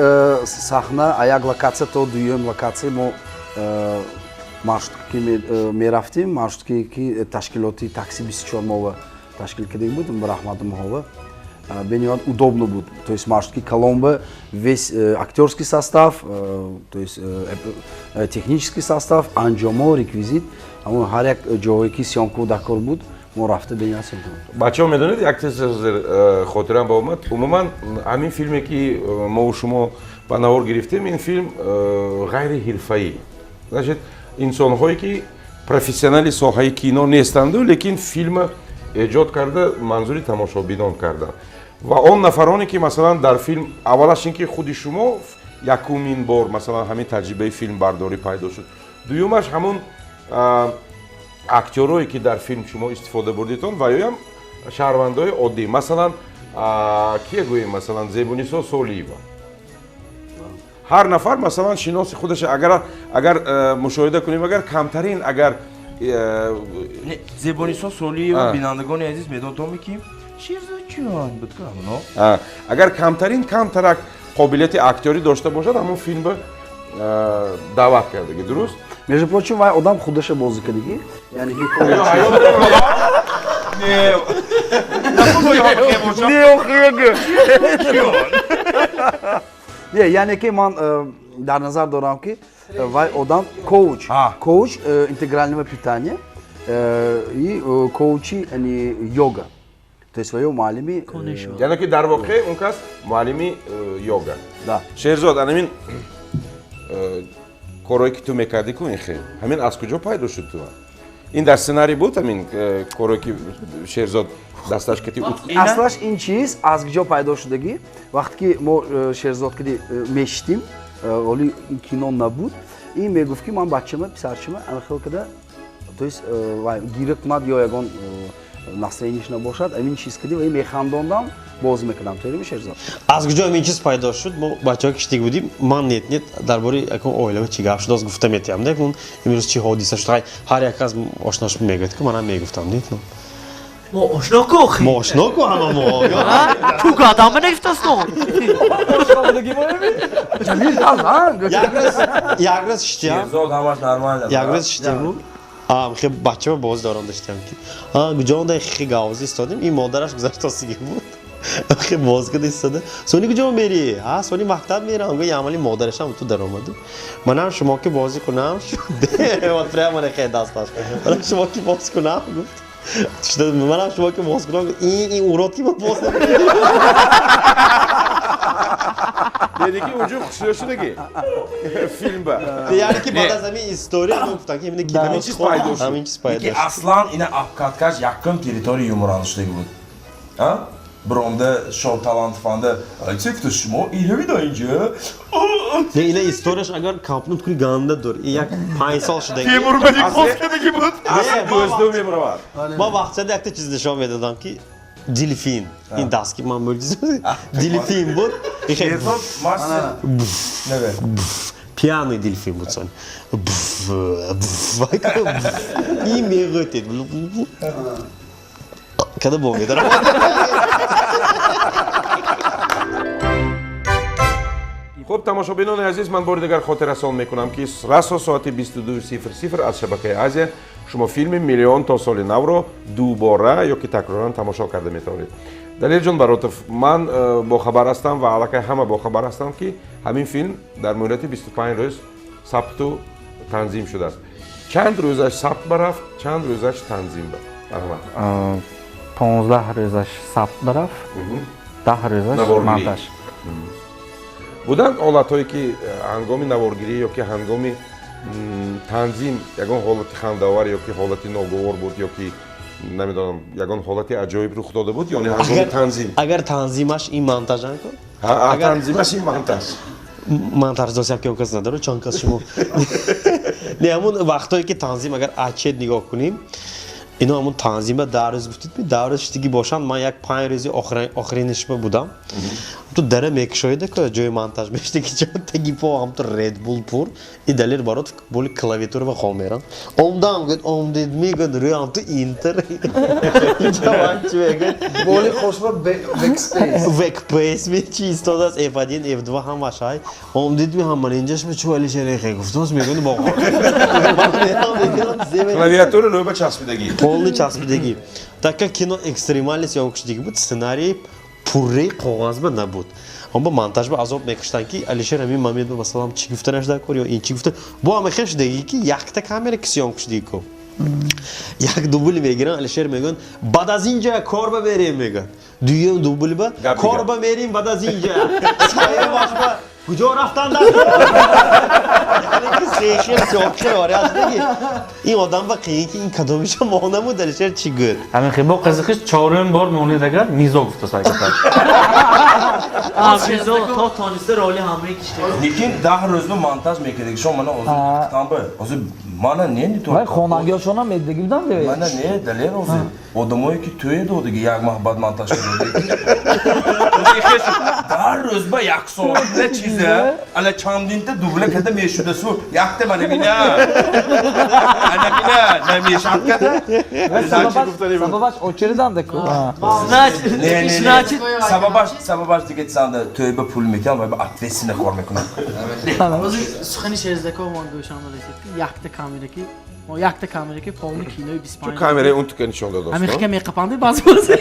саҳна, а як локатсия то дуюм локатсия мо маршрутки мерафтем, маршрутки ки ташкилоти такси 24 мова ташкил кардаги буд, раҳмату моҳова, бениҳоят удобно буд. То есть маршрутки коломба весь актерский состав, то есть технический состав, анҷомо, реквизит, ҳамон ҳар як ҷое ки съёмка дакор буд, мо рафта бениҳоят съёмка. Бачаҳо, медонед, як чиз хотирам ба омад. Умуман, ҳамин филме ки мову шумо ба навор гирифтем, ин филм ғайриҳирфаӣ, значит, инсонҳое ки профессионали соҳаи кино нестанду, лекин филма эҷод карда, манзури тамошобинон карданд. Ва он нафароне ки, масалан, дар филм, аввалаш ин ки худи шумо якумин бор, масалан, ҳамин таҷрибаи филмбардорӣ пайдо шуд, дуюмаш ҳамун актёрое ки дар филм шумо истифода бурдитон, ва ёям шаҳрвандои оддӣ, масалан, кие гӯем, масалан, Зебунисо Солиева, ҳар нафар, масалан, шиноси худаша агар мушоҳида кунем, агар камтарин агар Зебонисо Солиева, бинандагони азиз, медонтоме ки Шерзодҷон буд ҳамоно. Агар камтарин камтарак қобилияти актёрӣ дошта бошад, ҳамон филмба даъват кардаги, дуруст? Между прочим, вай одам худаша бозӣ кардагӣ, яъне ки Не, не, яъне ки ман дар назар дорам, ки вай одам коуч интегрального питания и коучи йога, то есть свое муаллими. Яъне ки дар воқеъ он кас муаллими йога. Да. Шерзод, анамин корое ки ту мекардӣ ку, ин хел ҳамин аз куҷо пайдо шуд ту? Ин дар сценарий буд, ҳамин корое ки Шерзод дасташ кати? Аслаш ин чиз аз куҷо пайдо шудагӣ? Вақте ки мо Шерзод кади мешитим, оли кино набуд, ин мегуфт, ки ман бачама, писарчама ана хел када, то есть вай гира кунад ё ягон настроение ш набошад, ҳамин чиз кади ва механдондам, боз мекардам. Тои Шерзод? Аз куҷо ҳамин чиз пайдо шуд? Мо бачаҳо киштик будим, ман нет нет дар бораи якон оилава чӣ гап шудааст, гуфта метиҳам, не, кун имрӯз чӣ ҳодиса шуд. Ҳар як аз ошнош мегӯяд, ки манам мегуфтам, нет? Мо ошно ку. Мо ошно ку, ҳама мо. Ку гадама нагуфтастон. Як рӯз шитям. Шерзод ҳамаш нормально. Як рӯз шитиму хе бачаро боз дорам доштам, ки куҷо онда хе гавзӣ истодем, ин модараш гузаштосиги буд, хе боз када истода, сони куҷо мери? А сони мактаб мерам, го ямали модарашам ту даромаду, манам шумо ки бозӣ кунам шуд, вот прямо хе дасташ, манам шумо ки боз кунам, гуфт, манам шумо ки боз кунам, ин урод ки боз. Яъне ки унҷо хушрӯ шудаги филмба. Яъне ки баъд аз ҳамин история мо гуфтам, ки ҳамин ҳамин чиз пайдо шуд. Ҳамин чиз пайдо шуд. Аслан ина обкатка ш якум территория юморан шудаги буд. Бромда шоу талант фанда айтсекта шумо илавида инҷа. Не, ина историяш агар капнут куни, ганда дур. Як 5 сол шудаги. Темур Маликов кадаги буд. Гӯзду мемуравад. Ма вақтчада якта чиз нишон медодам, ки дельфин. Ин даст ки ман мӯъҷиза дельфин буд. Шерзод мастер. Пьяный дельфин буд сон. И мегӯтед. када бо медарам. Хуб, тамошобинони азиз, ман бори дигар хотиррасон мекунам, ки расо соати 22:00 аз шабакаи Азия шумо филми «Миллион то соли навро» дубора ё ки такроран тамошо карда метавонед. Далерҷон Баротов, ман бохабар ҳастам ва аллакай ҳама бохабар ҳастанд, ки ҳамин филм дар муҳлати 25 рӯз сабту танзим шудааст. Чанд рӯзаш сабт барафт, чанд рӯзаш танзим ба? Марҳамат. 15 рӯзаш сабт барафт, 10 рӯзаш монтаж. Буданд ҳолатҳое, ки ҳангоми наворгирӣ ё ки ҳангоми танзим ягон ҳолати хандаовар ё ки ҳолати ногувор буд, ё ки намедонам, ягон ҳолати аҷоиб рух дода буд, ё не ҳангоми танзим? Агар танзимаш ин монтажан ку? Танзимаш ин монтаж. Ман тарздосиям ки он кас надорад, чанд кас шумо. Не, ҳамун вақтҳое ки танзим, агар отчет нигоҳ кунем, ино ҳамун танзима 10 рӯз гуфтид, 10 рӯз шидагӣ бошанд, ман як 5 рӯзи охиринашба будам. Ту дара мекушоида ку ҷои монтаж мешидаги ҷо таги по ҳамту Red Bull пур, и Далер Баротов боли клавиатура ва хом меран. Омдам гӯяд, омдид мегӯяд, рӯи ҳамту интер. Ҷаван чи мегӯяд? Боли хошба векспейс. Векспейс ми чи истодааст, F1, F2 ҳамаш ҳай. Омдид ми ҳам ман инҷаш ми чу Алишер эхе гуфтумас мегӯяд бо. Клавиатура рӯй ба часпидагӣ. Полный часпидагӣ. Так как кино экстремальный съёмка шудагӣ буд, сценарий пурраи коғазба набуд. Он ба монтажба азоб мекуштанд, ки Алишер ҳамин момент ба масалан чӣ гуфтанаш дар кор ё ин чӣ гуфта. Бо ҳама хел шудагӣ, ки якта камера ки съёмка шудагӣ ку. Як дубл мегиранд, Алишер мегӯянд, баъд аз инҷа кор ба мерем, мегӯянд. Дуюм дубл ба кор ба мерем баъд аз инҷа. Сеюмашба куҷо рафтанд дар кор? Яъне ки сехел сёхел вариант шудагӣ. Ин одам ба қиин ки ин кадомиша монамуд, Алишер чӣ гӯяд? Ҳамин хел бо қизиқиш чорум бор монед агар Мирзо гуфта сар кард. Мирзо то тониста роли ҳамаи кишта. Лекин 10 рӯзба монтаж мекардагӣ. Шо мана ҳозир гуфтам ба, ҳозир мана не ни то. Вай хонагиҳошонам меддагӣ буданд де. Мана не, Далер ҳозир одамое ки тӯя додагӣ як маҳ баъд монтаж кардагӣ. 10 рӯзба як соат чиза, ала чандинта дубла када мешудасу, якта мана бина. Ана бина, намешад када. Сабабаш очереданда ку. Значит, сабабаш дига чизанда тӯйба пул метиҳам ва ба ответственно кор мекунам. Ҳозир сухани Шерзаков ман гӯшам расид, ки якта камера ки мо якта камера ки полни кинои 25. Чу камераи он тука нишон дод. Ҳамин хика меқапанди баъзе баъзе.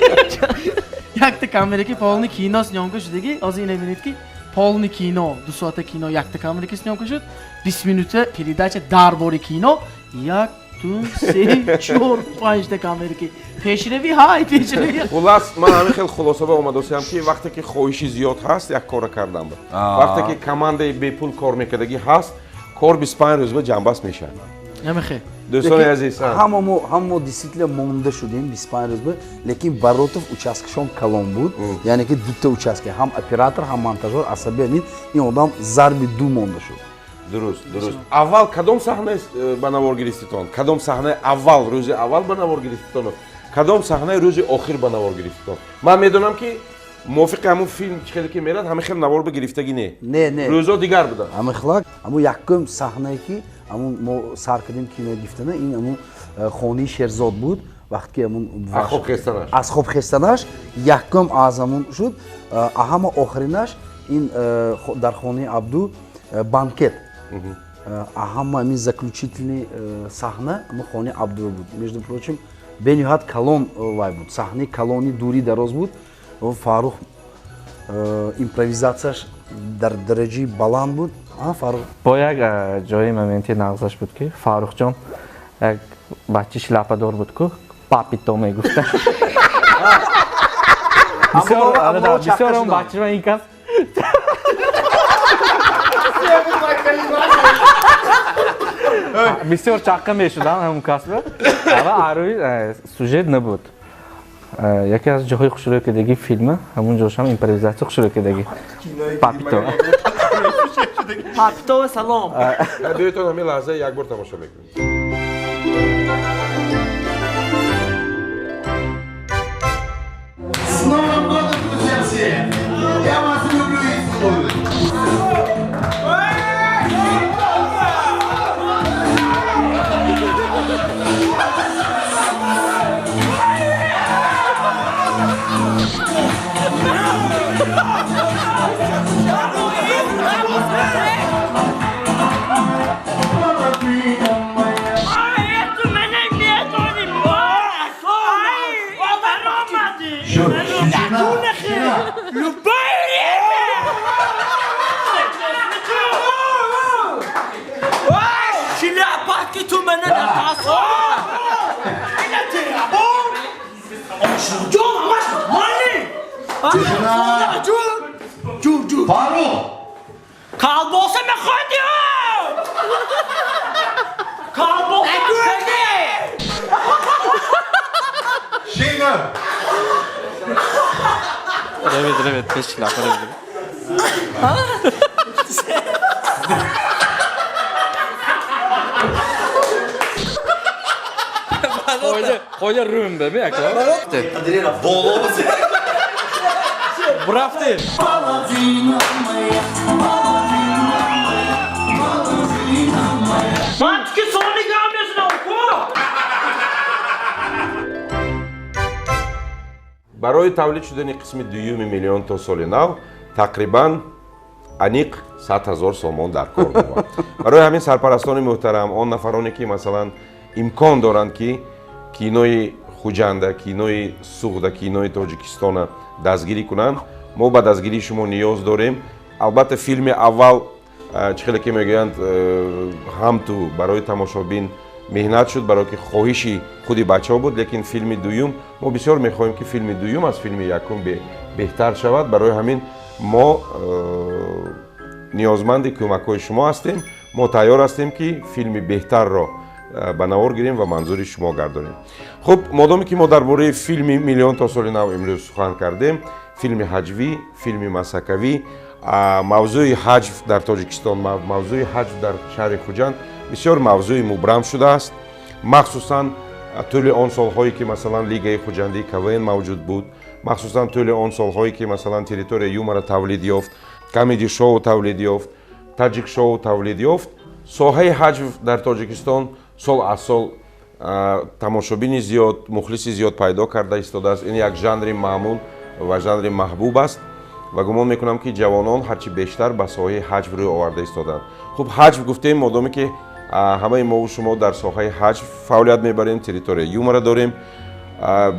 Якта камера ки полни кино съёмка шудагӣ, ҳозир ина бинед ки полни кино, 2 соата кино якта камера ки съёмка шуд, 20 минута передача дар бори кино, 1 2 3 4 5 та камера ки пешравӣ ҳай пешравӣ. Хулас, ман ҳамин хел хулоса ба омадосиям, ки вақте ки хоҳиши зиёд ҳаст, як корро кардам. Вақте ки командаи бепул кор мекардагӣ ҳаст, кор 25 рӯзба ҷамъбаст мешавад. Намехе. Дӯстони азиз, ҳама мо действительно монда шудем 25 рӯзба, лекин Баротов участкашон калон буд, яъне ки дута участка, ҳам оператор, ҳам монтажёр, асаби ҳамин ин одам зарби ду монда шуд. Дуруст, дуруст. Аввал кадом саҳна ба навор гирифтитон? Кадом саҳнаи аввал, рӯзи аввал ба навор гирифтитон? Кадом саҳнаи рӯзи охир ба навор гирифтитон? Ман медонам, ки мувофиқи ҳамун филм чӣ хеле ки мерад, ҳамин хел навор ба гирифтагӣ не. Не, не. Рӯзо дигар буданд. Ҳамин хелак, ҳамун якум саҳнае ки ҳамун мо сар кардем кино гирифтана, ин ҳамун хонаи Шерзод буд, вақте ки ҳамун аз хоб хестанаш. Аз хоб хестанаш якум аз ҳамун шуд, ҳама охиринаш ин дар хонаи Абду банкет. Ҳама ҳамин заключительный саҳна ҳамун хонаи Абду буд. Между прочим, бениҳоят калон вай буд, саҳнаи калони дури дароз буд. Фаррух импровизатсияш дар дараҷаи баланд буд. Фаррух бо як ҷои моменти нағзаш буд, ки Фаррухҷон як бачаи шлападор буд ку, папито мегуфта. Бисёр он бачаро ин кас бисёр чаққа мешудам ҳамун касба, ва арӯи сюжет набуд. Яке аз ҷоҳои хушрӯй кардагии филма ҳамун ҷошам импровизатсия хушрӯй кардагӣ папито. Папито, салом. Биётон ҳамин лаҳза як бор тамошо мекунем. С Новым годом, друзья все! Я вас люблю и целую! Шляпа ки ту мана натасо. Ҷон, ҳамаш нормальный. Ҷун. Ҷун, ҷун. Фаррух! Колбаса мехоҳӣ? Колбаса мехоҳӣ? Шина! Ревед, ревед, пеш шляпа ревед. Қоя рӯмба ми ака? Боло. Бурафтем. Ман ки сони гап мезанам ку. Барои тавлид шудани қисми дуюми «Миллион то соли нав» тақрибан аниқ 100 000 сомон дар кор бувад. Барои ҳамин, сарпарастони муҳтарам, он нафароне ки, масалан, имкон доранд, ки кинои Хуҷанда, кинои Суғда, кинои Тоҷикистона дастгирӣ кунанд, мо ба дастгирии шумо ниёз дорем. Албатта, филми аввал, чӣ хеле ки мегӯянд, ҳам ту барои тамошобин меҳнат шуд, барое ки хоҳиши худи бачаҳо буд, лекин филми дуюм, мо бисёр мехоҳем, ки филми дуюм аз филми якум беҳтар шавад. Барои ҳамин мо ниёзманди кӯмакҳои шумо ҳастем. Мо тайёр ҳастем, ки филми беҳтарро ба навор гирем ва манзури шумо гардонем. Хуб, модоме ки мо дар бораи филми «Миллион то соли нав» имрӯз сухан кардем, филми ҳаҷвӣ, филми масакавӣ, мавзӯи ҳаҷв дар Тоҷикистон, мавзӯи ҳаҷв дар шаҳри Хуҷанд бисёр мавзӯи мубрам шудааст, махсусан тӯли он солҳое ки, масалан, Лигаи хуҷандии КВН мавҷуд буд, махсусан тӯли он солҳое ки, масалан, «Территория юмора» тавлид ёфт, Камеди шоу тавлид ёфт, Таҷик шоу тавлид ёфт. Соҳаи ҳаҷв дар Тоҷикистон сол аз сол тамошобини зиёд, мухлиси зиёд пайдо карда истодааст. Ин як жанри маъмул ва жанри маҳбуб аст ва гумон мекунам, ки ҷавонон ҳарчи бештар ба соҳаи ҳаҷв рӯй оварда истодаанд. Хуб, ҳаҷв гуфтем, модоме ки ҳамаи мову шумо дар соҳаи ҳаҷв фаъолият мебарем, «Территория юмора» дорем,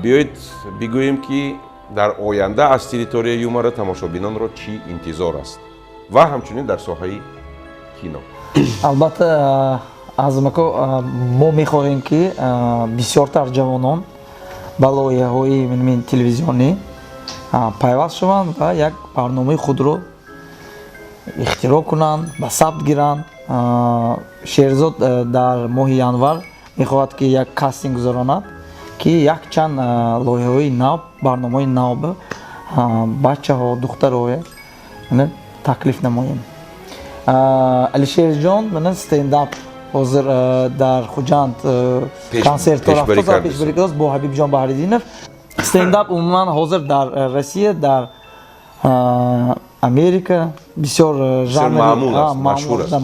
биёед бигӯем, ки дар оянда аз «Территория юмора» тамошобинонро чӣ интизор аст ва ҳамчунин дар соҳаи кино. Албатта, Азимако, мо мехоҳем, ки бисёртар ҷавонон ба лоиҳаҳои телевизионӣ пайваст шаванд ва як барномаи худро ихтироъ кунанд, ба сабт гиранд. Шерзод дар моҳи январ мехоҳад, ки як кастинг гузаронад, ки якчанд лоиҳаҳои нав, барномаҳои нав, бачаҳо, духтарҳо таклиф намоем. Алишерҷон мана стендап ҳозир дар Хуҷанд консертҳо рафта пешбарӣ бо Ҳабибҷон Баҳриддинов. Стендап умуман ҳозир дар Россия, дар Америка бисёр жанр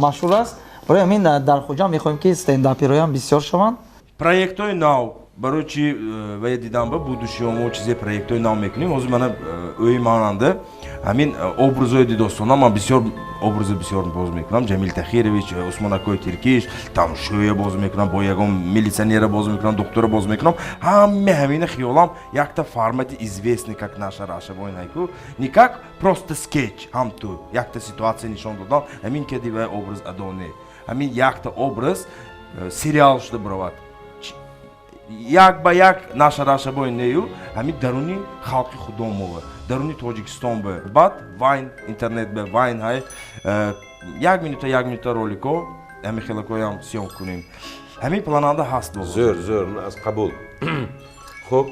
машҳур аст. Барои ҳамин дар Хуҷанд мехоҳем, ки стендапероям бисёр шаванд. Проектҳои нав барои чи вая дидам, ба будущего мо чизе проектҳои нав мекунем. Ҳозир мана ӯи мананда ҳамин образҳои дидостона, ман бисёр образа бисёр боз мекунам: Ҷамил Тахирович, Усмон акои Тиркиш, там шӯя боз мекунам, бо ягон милитсионера боз мекунам, духтура боз мекунам. Ҳаме ҳамина хиёлам якта формати известный, как «Наша Раша» бо инайку, не как просто скетч, ҳам ту якта ситуация нишон додан, ҳамин кади вай образ адо не, ҳамин якта образ сериал шуда биравад, як ба як «Наша Раша» бой нею, ҳамин даруни халқи худомова, даруни Тоҷикистон бе, баъд вайн, интернет бе вайн ҳай, як минута, як минута ролико, ҳамин хелакоям съёмка кунем, ҳамин плананда ҳаст. Зӯр, зӯр, аз қабул. Хуб.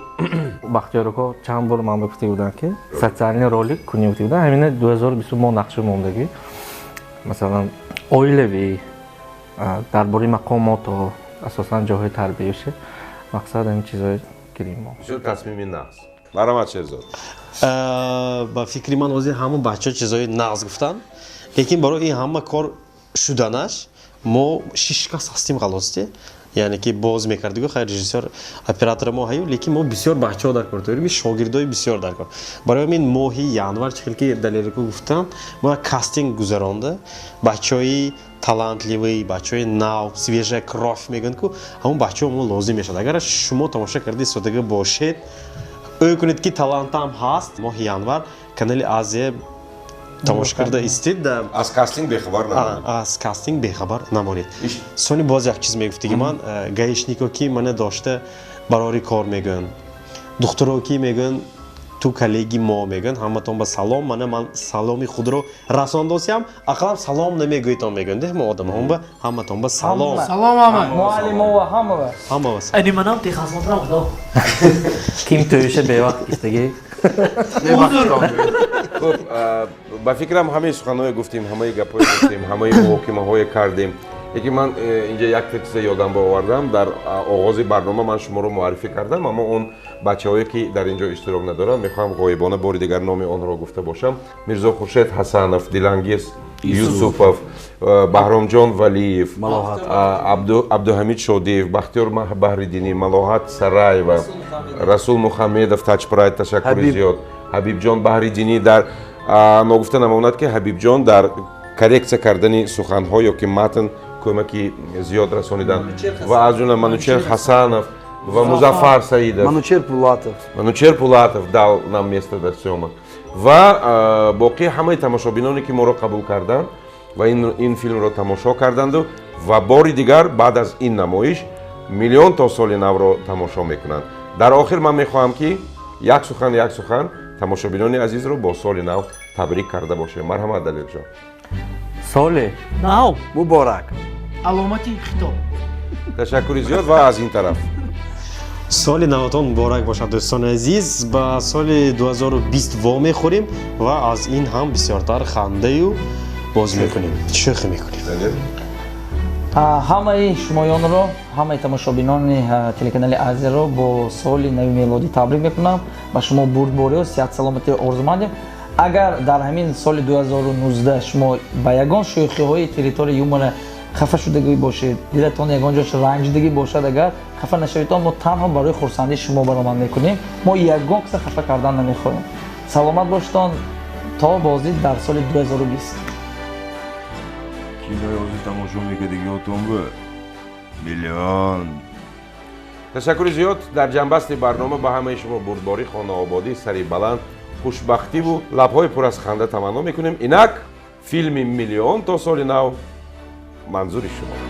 Бахтиёр ако чанд бор ман гуфта будам, ки социальный ролик кунем гуфта будам. Ҳамина 2020 мо нақша мондагӣ, масалан, оилавӣ, дар бораи мақомотҳо, асосан ҷоҳои тарбиявише, мақсад ҳамин чизҳое гирем мо. Бисёр тасмими нағз. Марҳамат, Шерзод. Ба фикри ман, ҳозир ҳама бачаҳо чизҳои нағз гуфтанд, лекин барои ин ҳама кор шуданаш мо шиш кас ҳастем, халосте. Яъне ки боз мекардигу, хайр, режиссер, оператора мо ҳаю, лекин мо бисёр бачаҳо дар кор дорем, шогирдои бисёр дар кор. Барои ҳамин моҳи январ, чӣ хел ки Далерико гуфтанд, мо як кастинг гузаронда, бачаҳои талантливый, бачаҳои нав, свежая кровь мегӯянд ку, ҳамон бачаҳо мо лозим мешавад. Агар шумо тамоша карда истодага бошед. Ӯ кунед ки талантам ҳаст. Моҳи январ канали Азия тамошо карда истед. Аз кастинг бехабар намонед. Аз кастинг бехабар намонед. Сони боз як чиз мегуфтиги ман, гаишнико ки мана дошта барори кор мегӯянд, духтуро ки мегӯянд ту коллеги мо мегӯянд, ҳаматон ба салом. Мана ман саломи худро расондосиям, ақаллам салом намегӯитон мегӯянд мо одамҳо ба ҳаматон ба салом. Салом ҳама. Муаллимова ҳамава. Ҳамава. Ани манам техасмотрам худо. Ким тӯиша бевақт истаги. Хуб, ба фикрам ҳамаи суханҳое гуфтем, ҳамаи гапҳое гуфтем, ҳамаи муҳокимаҳое кардем. Яке ман инҷа як чизе ёдам баовардам. Дар оғози барнома ман шуморо муаррифӣ кардам, аммо он бачаҳое ки дар инҷо иштирок надоранд, мехоҳам ғоибона бори дигар номи онҳоро гуфта бошам. Мирзо Хуршед Ҳасанов, Дилангиз Юсупов, Баҳромҷон Валиев, Абдуҳамид Шодиев, Бахтиёр Баҳриддинӣ, Малоҳат Сараева, Расул Мухаммедов, Таҷпрайд, ташаккури зиёд. Ҳабибҷон Баҳриддинӣ, дар ногуфта намонад ки Ҳабибҷон дар коррексия кардани суханҳо ё ки матн кӯмаки зиёд расониданд. Ва аз ҷумла Манучер Ҳасанов ва Музаффар Саидов. Манучер Пулатов. Манучер Пулатов дал нам место дар съёмок. Ва боқӣ ҳамаи тамошобиноне ки моро қабул карданд ва ин филмро тамошо карданду ва бори дигар баъд аз ин намоиш миллион то соли навро тамошо мекунанд. Дар охир ман мехоҳам ки як сухан тамошобинони азизро бо соли нав табрик карда бошем. Марҳамат, Далерҷон. Соли нав муборак. Аломати хитоб. Ташаккури зиёд ва аз ин тараф. Соли наватон муборак бошад, дӯстони азиз. Ба соли 2020 во мехӯрем ва аз ин ҳам бисёртар хандаю боз мекунем, шӯхӣ мекунем. Ҳамаи шумоёнро, ҳамаи тамошобинони телеканали Азияро бо соли нави мелодӣ табрик мекунам. Ба шумо бурдбориё, сиҳат саломатӣ орзумандем. Агар дар ҳамин соли 2019 шумо ба ягон шӯхиҳои территорияи юмора хафа шудагӣ бошед, дилатон ягон ҷош ранҷидагӣ бошад, агар хафа нашаведон, мо танҳо барои хурсандии шумо баромад мекунем. Мо ягон каса хафа кардан намехоҳем. Саломат бошедон то боздид дар соли 2020. Кинои ҳозир тамошо мекардагиотон буд миллион. Ташаккури зиёд. Дар ҷанбасти барнома ба ҳамаи шумо бурдборӣ, хонаободӣ, сари баланд, хушбахтиву лабҳои пур аз ханда таманно мекунем. Инак филми миллион то соли нав манзури шумо.